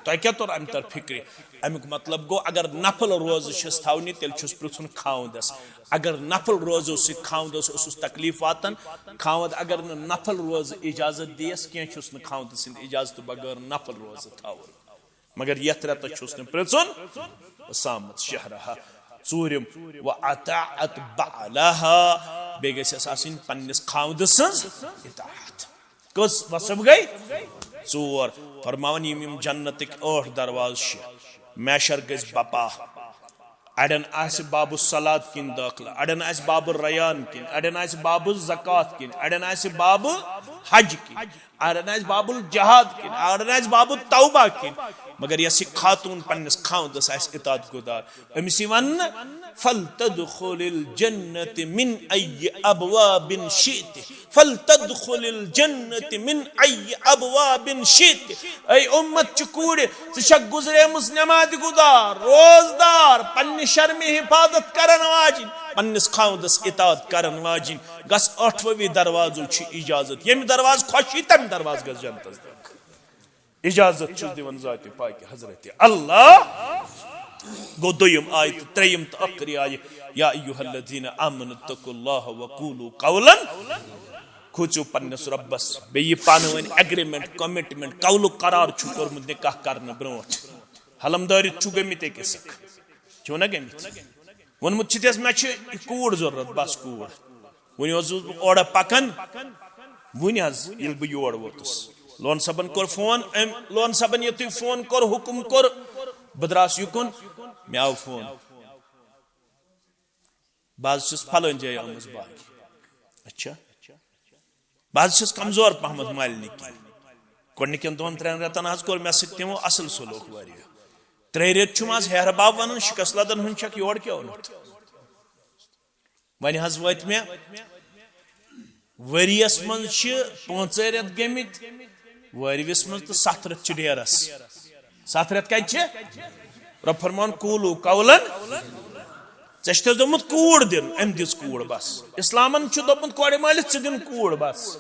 تۄہہِ کیٛاہ توٚر امہِ تر فکرِ؟ امیُک مطلب گوٚو، اگر نفل روزٕ چھِس تھاونہِ، تیٚلہِ چھُس پرژھُن خاوندس۔ اگر نفل روزو سۭتۍ خاوندس اوسُس تکلیف واتان، خاوند اگر نہٕ نفل روزٕ اجازت دِیس کینٛہہ، چھُس نہٕ خاوند سٕنٛدِ اجازتہٕ بغٲر نفل روزٕ تھاوُن۔ مگر یتھ رٮ۪تس چھُس نہٕ پرژھُن، صامت شهرها۔ ژوٗرِم، "و اطاعت بعلها"، بیٚیہِ گژھِ اَسہِ آسٕنۍ پننِس خاوندٕ سٕنٛز اطاعت۔ کٔژ وصف گٔے؟ ژور۔ فرماوان، یِم یِم جنتٕکۍ ٲٹھ دروازٕ چھِ، میشر گژھِ بپا۔ اڑٮ۪ن آسہِ باب الصلات کِنۍ دٲخلہٕ، اڑٮ۪ن آسہِ باب الریان کِنۍ، اڑٮ۪ن آسہِ باب الزکات کِنۍ، اڑٮ۪ن آسہِ باب حج کِنۍ، اڑٮ۪ن آسہِ باب الجہاد کِنۍ، اڑٮ۪ن آسہِ باب التوبہ کِنۍ۔ مگر یۄس یہِ خاتوٗن پننِس خاوندس آسہِ اطاعت گُزار، أمِس یی وننہٕ، "فلتدخل الجنة من أي أبواب شئت، فلتدخل الجنة من أي أبواب شئت"۔ اے اُمت چہِ کوٗرِ، ژٕ چھکھ گُزریمٕژ نماز گُزار، روزدار، پننہِ شرمہِ حفاظت کرن واجِنۍ، پننِس خاوندس اطاعت کرن واجِنۍ، گژھ ٲٹھوَے دروازو چھِ اجازت، ییٚمہِ دروازٕ خۄش یی تمہِ دروازٕ گژھ جنتس دٲخل۔ اجازت چھُس دِوان ذاتِ پاکہِ حضرت اللہ۔ گوٚو دوٚیِم آیہِ تہٕ ترٛیٚیِم تہٕ ٲخری آیہِ، یا ایھا الذین آمنوا اتقوا اللہ وقولوا قولا، کھوژِو پننِس رۄبس، بیٚیہِ یہِ پانہٕ ؤنۍ ایگریمنٹ، کمٹمنٹ، قولُک قرار چھُ کوٚرمُت نکاح کرنہٕ برونٛٹھ۔ حلمدٲرِتھ چھُو گٔمٕتۍ أکِس اکھ، چھِو نہ گٔمٕتۍ؟ ووٚنمُت چھُ تِس، مےٚ چھِ یہِ کوٗر ضروٗرت، بس کوٗر۔ وۄنۍ اوسُس بہٕ اورٕ پکان، وۄنۍ حظ ییٚلہِ بہٕ یور ووتُس، لون صٲبن کوٚر فون، أمۍ لون صٲبن یُتھُے فون کوٚر، حُکُم کوٚر، بہٕ درٛاس یُکُن، مےٚ آو فون، "بہٕ حظ چھُس فلٲنۍ جایہِ آمٕژ باغہِ۔" اچھا۔ بہٕ حظ چھُس کمزور پہمتھ مالنہِ کِنۍ۔ گۄڈٕنِکٮ۪ن دۄن ترٛٮ۪ن رٮ۪تن حظ کوٚر مےٚ سۭتۍ تِمو اصل سلوک واریاہ۔ ترٛےٚ رٮ۪تۍ چھُم از ہیہرٕ بب ونان، شکست لدن ہُنٛد چھکھ، یور کیٛاہ اوٚنُتھ؟ وۄنۍ حظ وٲتۍ مےٚ ؤریس منٛز چھِ پانٛژے رٮ۪تھ گٔمٕتۍ، وٲرۍوِس منٛز تہٕ ستھ رٮ۪تھ چھِ ڈیرس۔ ستھ رٮ۪تھ کتہِ چھِ؟ رۄب فرمان، "قولوا قولا"۔ ژےٚ چھُ تس دوٚپمُت کوٗر دِن، أمۍ دِژ کوٗر بس۔ اسلامن چھُ دوٚپمُت کورِ مٲلِس، "ژٕ دِن کوٗر بس۔"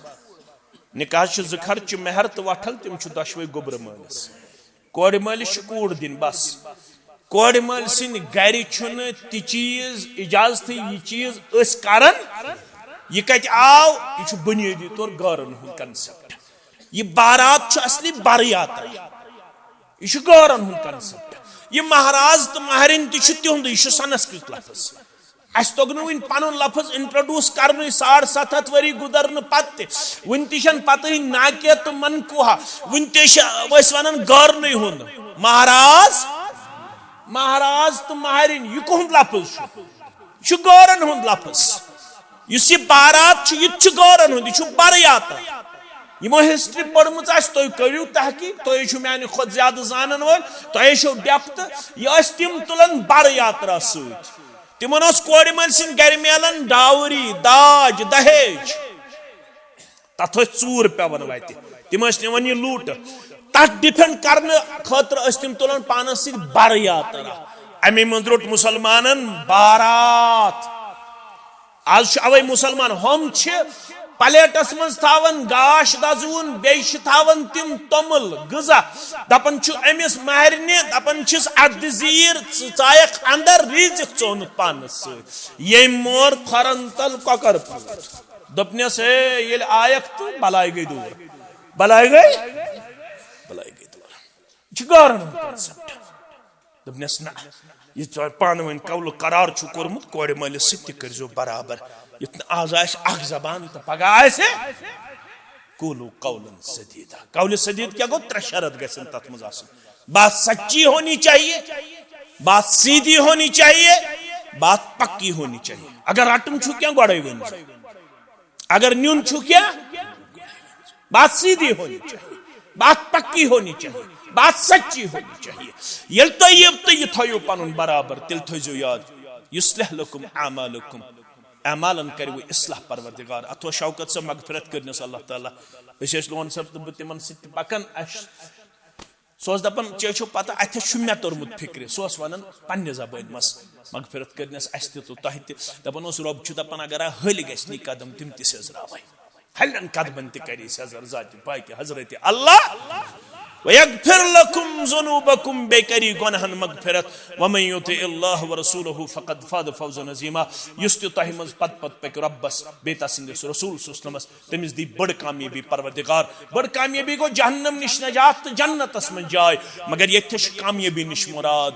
نکاح چھُ زٕ خرچہٕ، مہر تہٕ وٹھل، تِم چھِ دۄشوے گوٚبرٕ مٲلِس۔ کورِ مٲلِس چھِ کوٗر دِنۍ بس۔ کورِ مٲلۍ سٕنٛدِ گرِ چھُنہٕ تہِ چیٖز اجازتٕے، یہِ چیٖز أسۍ کران، یہِ کتہِ آو؟ یہِ چھُ بُنیٲدی طور غٲرن ہُنٛد کنسپٹ۔ یہِ بارات چھُ اصلی بر یاترا۔ یہِ چھُ غٲرن ہُنٛد کنسپٹ۔ یہِ مہراز تہٕ مہرِنۍ تہِ چھُ تِہُنٛدُے، یہِ چھُ سنسکرت لفظ۔ اسہِ توٚگ نہٕ وُنہِ پنُن لفظ انٹروڈیوس کرنُے، ساڑ ستھ ہتھ ؤری گُزرنہٕ پتہٕ تہِ۔ وُنہِ تہِ چھَنہٕ پتہٕے ناکیہ تہٕ منکوحہ۔ وُنہِ تہِ چھِ أسۍ ونان غٲرنٕے ہُنٛد۔ مہراز، مہراز تہٕ مہرِنۍ، یہِ کُہُنٛد لفظ چھُ؟ یہِ چھُ غٲرن ہُنٛد لفظ۔ یُس یہِ بارات چھُ، یہِ تہِ چھُ غٲرن ہُنٛد، یہِ چھُ بر یاترا۔ یِمو ہسٹری پٔرمٕژ آسہِ، تُہۍ کٔرِو تحقیق، تُہۍ چھِو میانہِ کھۄتہٕ زیادٕ زانن وٲلۍ، تۄہے چھو ڈیپتھ۔ یہِ ٲسۍ تِم تُلان بر یاترا سۭتۍ۔ تِمن اوس کورِ مٲلۍ سٕنٛدِ گرِ میلان ڈاوری، داج، دہیج۔ تتھ ٲسۍ ژوٗر پٮ۪وان وتہِ۔ تِم ٲسۍ نِوان یہِ لوٗٹہٕ۔ تتھ ڈِفینڈ کرنہٕ خٲطرٕ ٲسۍ تِم تُلان پانس سۭتۍ بر یاترا۔ امی منٛز روٚٹ مُسلمانن بارات۔ از چھُ اوے مُسلمان، ہُم چھِ پلیٹس منٛز تھاوان گاش دزوُن، بیٚیہِ چھِ تھاوان تِم توٚمُل، غذا۔ دپان چھُ أمِس مہرنہِ، دپان چھِس، "ادٕ زیٖر، ژٕ ژایکھ اندر، ریٖزِکھ ژٕ اوٚنُتھ پانس سۭتۍ۔" ییٚمۍ مور کھۄرن تل کۄکر پوٗت۔ دوٚپنس، "ہے، ییٚلہِ آیکھ تہٕ بلاے گٔے دوٗر، بلاے گٔے، بلاے گٔے دوٗر۔" یہِ چھُ گارن ہُنٛد concept۔ دوٚپنس، "نہ، یہِ ژےٚ پانہٕ ؤنۍ قولہٕ قرار چھُ کوٚرمُت، کورِ مٲلِس سۭتۍ تہِ کٔرۍزیو برابر۔ یُتھ نہٕ آز آسہِ اکھ زبان تہٕ پگاہ آسہِ۔" قولوا قولا سدیدا۔ قول سدید کیا گوٚو؟ ترٛےٚ شرط گژھن تتھ منٛز آسٕنۍ۔ بات سچی ہونی چاہیے، بات سیدھی ہونی چاہیے، بات پکی ہونی چاہیے۔ اگر رٹُن چھُ کینٛہہ، گۄڈے ؤنِو۔ اگر نیُن چھُ کینٛہہ، بات سیدھی ہونی چاہیے، بات پکی ہونی چاہیے، بات سچی ہونی چاہیے۔ ییٚلہِ تُہۍ یِیِو تہٕ یہِ تھٲیِو پنُن برابر، تیٚلہِ تھٲیزیو یاد، یصلح لکم اعمالکم، اعمالن کرِ وۄنۍ اصلاح پروردگار۔ اتھو شوکت صٲب، مغفرت کٔرنس اللہ تعالیٰ۔ أسۍ ٲسۍ لون صٲب تہٕ بہٕ تِمن سۭتۍ تہِ پکان، اسہِ سُہ اوس دپان، "ژےٚ چھُو پتہ، اتھس چھُ مےٚ توٚرمُت فکرِ۔" سُہ اوس ونان پننہِ زبٲنۍ منٛز، مغفرت کٔرنس اسہِ تہِ تہٕ تۄہہِ تہِ۔ دپان اوس، رۄب چھُ دپان، اگر ہا ہلۍ گژھِ نی قدم، تِم تہِ سیزراوے۔ ہلٮ۪ن قدمن تہِ کری سیزر ذاتِ پاکہِ حضرت اللہ۔ ویغفر لکم ذنوبکم، بیٚیہِ کری گۄناہن مغفرت۔ ومن یطع اللہ ورسولہ فقد فاز فوزا عظیما۔ یُس تہِ تۄہہِ منٛز پتہٕ پتہٕ پکہِ رۄبس بیٚیہِ تسٕنٛدِس رسول صلی اللہ علیہ وسلمس، تٔمِس دی بٔڑ کامیٲبی پروردگار۔ بٔڑ کامیٲبی گوٚو جہنم نِش نجات تہٕ جنتس منٛز جاے۔ مگر ییٚتہِ چھِ کامیٲبی نِش مُراد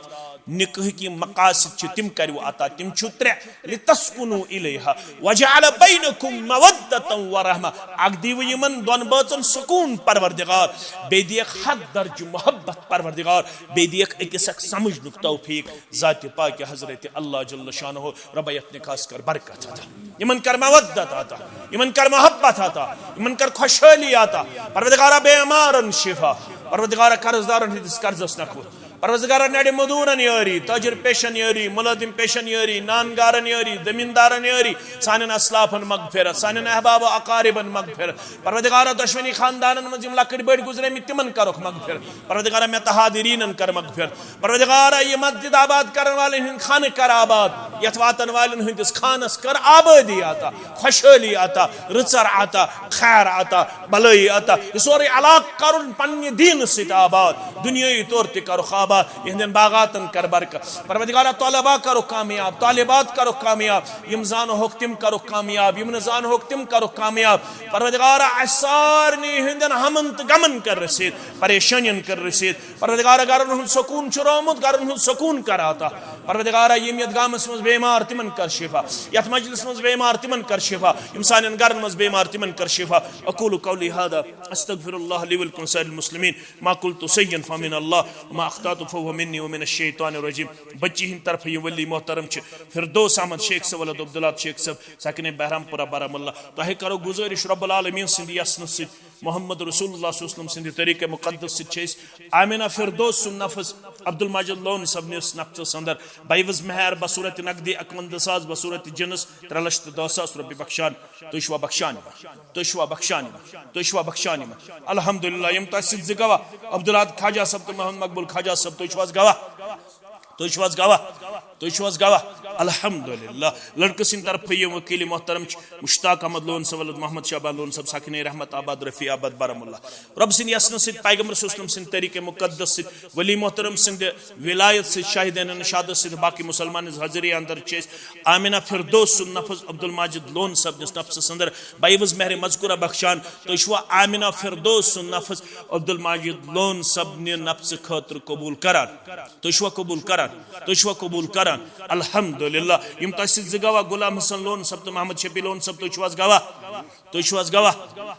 نکاحٕکۍ یِم مقاصد چھِ، تِم کَرِو عطا۔ تِم چھِ ترٛےٚ، لِتَسْكُنُوا إِلَيْهَا وَجَعَلَ بَيْنَكُمْ مَوَدَّةً وَرَحْمَةً۔ اکھ دیٖوٕ یِمن دۄن بٲژن سکوٗن پروردگار، بیٚیہِ دِیَکھ حد درجہٕ محبت پروردگار، بیٚیہِ دِیَکھ أکِس اکھ سمجھنُک توفیق۔ ذاتِ پاکہِ حضرت اللہ جل شانہ، رۄبہ یتھ نکاحس کر برکت عطا، یِمن کر مودت عطا، یِمن کر محبت عطا، یِمن کر خوشحٲلی عطا۔ پروردگارا، بیمارن شفا، پروردگارا، قرض دارن ہٕنٛدِس قرضس نکھوت، پروردگارا، نڑِ مزدورن یٲری، تاجر پیشن یٲری، ملازم پیشن یٲری، نان گارن یٲری، زمیندارن یٲری، سانٮ۪ن اسلافن مغفرت، سانٮ۪ن احباب و اقاربن مغفرت۔ پروردگارا، دۄشوٕنی خاندانن منٛز یِم لۄکٕٹۍ بٔڑۍ گُزریمٕتۍ، تِمن کرُکھ مغفرت۔ پروردگارا، مےٚ تہٕ حاضریٖنن کر مغفرت۔ پروردگارا، یہِ مسجد آباد کرن والٮ۪ن ہٕنٛدۍ خانہٕ کر آباد، یتھ واتن والٮ۪ن ہٕنٛدِس خانس کر آبٲدی عطا، خوشحٲلی عطا، رٕژر عطا، خیر عطا، بلٲیی عطا۔ یہِ سورُے علاقہٕ کرُن پننہِ دیٖنہٕ سۭتۍ آباد، دُنیٲیی طور تہِ کرُکھ آباد، یِہنٛدٮ۪ن باغاتن کر برکت۔ پروردگارا، طلبا کرُکھ کامیاب، طالبات کرُکھ کامیاب، یِم زانہوکھ تِم کرُکھ کامیاب، یِم نہٕ زانہوکھ تِم کرُکھ کامیاب۔ پروردگارا، اسہِ سارنٕے ہٕنٛدٮ۪ن ہمن تہٕ غمن کر رٔسیٖد، پریشٲنین کر رٔسیٖد۔ پروردگارا، گرن ہُنٛد سکوٗن چھُ روومُت، گرن ہُنٛد سکوٗن کر عطا۔ پروردگارا، یِم یتھ گامس منٛز بیمار، تِمن کر شفا، یتھ مجلس منٛز بیمار، تِمن کر شفا، یِم سانٮ۪ن گرن منٛز بیمار، تِمن کر شفا۔ اقول قولی هذا، استغفر الله لي ولكم سائر المسلمين، ما قلت شيئا فمن الله، وما اخطأت فهو مني ومن الشيطان الرجيم۔ بچی ہٕنٛدِ طرفہٕ یِم ولی محترم چھِ، فردوس احمد شیخ صٲب، ولد عبداللہ شیخ صٲب، ساکن بہرام پورہ بارہمولہ۔ تۄہہِ کرو گُزٲرِش رب العالمین سٕنٛدِ یژنہٕ سۭتۍ، محمد رسول اللہ صلی اللہ علیہ وسلم سٕنٛدِ طریٖقہ مُقدس سۭتۍ چھِ أسۍ آمنہ فردوس سُنٛد نفس عبدالماجد لون صٲبنِس نفسس اندر بعوض مہر بصورت نقدی اکوَنزہ ساس، بصورت جنس ترٛےٚ لچھ تہٕ دَہ ساس رۄپیہِ بخشان۔ تُہۍ چھِوا بخشان یِمن؟ تُہۍ چھِوا بخشان یِمن؟ تُہۍ چھِوا بخشان یِمن؟ الحمدللہ، یِم تۄہہِ سۭتۍ زٕ گواہ، عبدالحاد خواجہ صٲب تہٕ محمد مقبول خواجہ صٲب، تُہۍ چھِو حظ گواہ؟ تُہۍ چھِو حظ گواہ؟ تُہۍ چھِو حظ گواہ؟ الحمدللہ۔ لڑکہٕ سٕنٛدِ طرفہٕ یِم وکیل محترم چھِ مشتاق احمد لون صٲب، ولد محمد شعبان لون صٲب، ساکن رحمت آباد، رفیع آباد، بارہمولہ۔ رب سٕنٛدِ یژنہٕ سۭتۍ، پیغمبر صلی اللہ علیہ وسلم سٕنٛدِ طریٖقہ مُقدس سۭتۍ، ولی محترم سٕنٛدِ ولایت سۭتۍ، شاہدین نشادس سۭتۍ، باقی مسلمان حاضری اندر چھِ أسۍ آمنہ فردوس سُنٛد نفس عبدالماجد لون صٲبنِس نفسس اندر بعوض مہر مذکورہ بخشان۔ تُہۍ چھِوا آمنہ فردوس سُنٛد نفس عبدالماجد لون صٲبنہِ نفسہٕ خٲطرٕ قبول کران؟ تُہۍ چھِوا قبول کران؟ تُہۍ چھِوا قبول کران؟ الحمدللہ۔ یِم تۄہہِ سۭتۍ زٕ گواہ، غلام حسن لون صٲب تہٕ محمد شفیع لون صٲب، تُہۍ چھِو حظ گواہ؟ تُہۍ چھِو حظ گواہ؟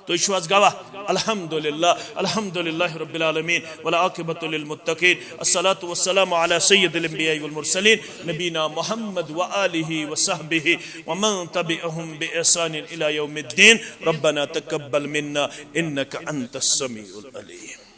تُہۍ چھِو حظ گواہ؟ الحمدللہ، الحمدللہ رب العالمین، والعاقبۃ للمتقین، الصلاۃ والسلام علی سید الانبیاء والمرسلین، نبینا محمد وآلہ وصحبہ ومن تبعهم بإحسان الی یوم الدین۔ ربنا تقبل منا انک انت السمیع العلیم۔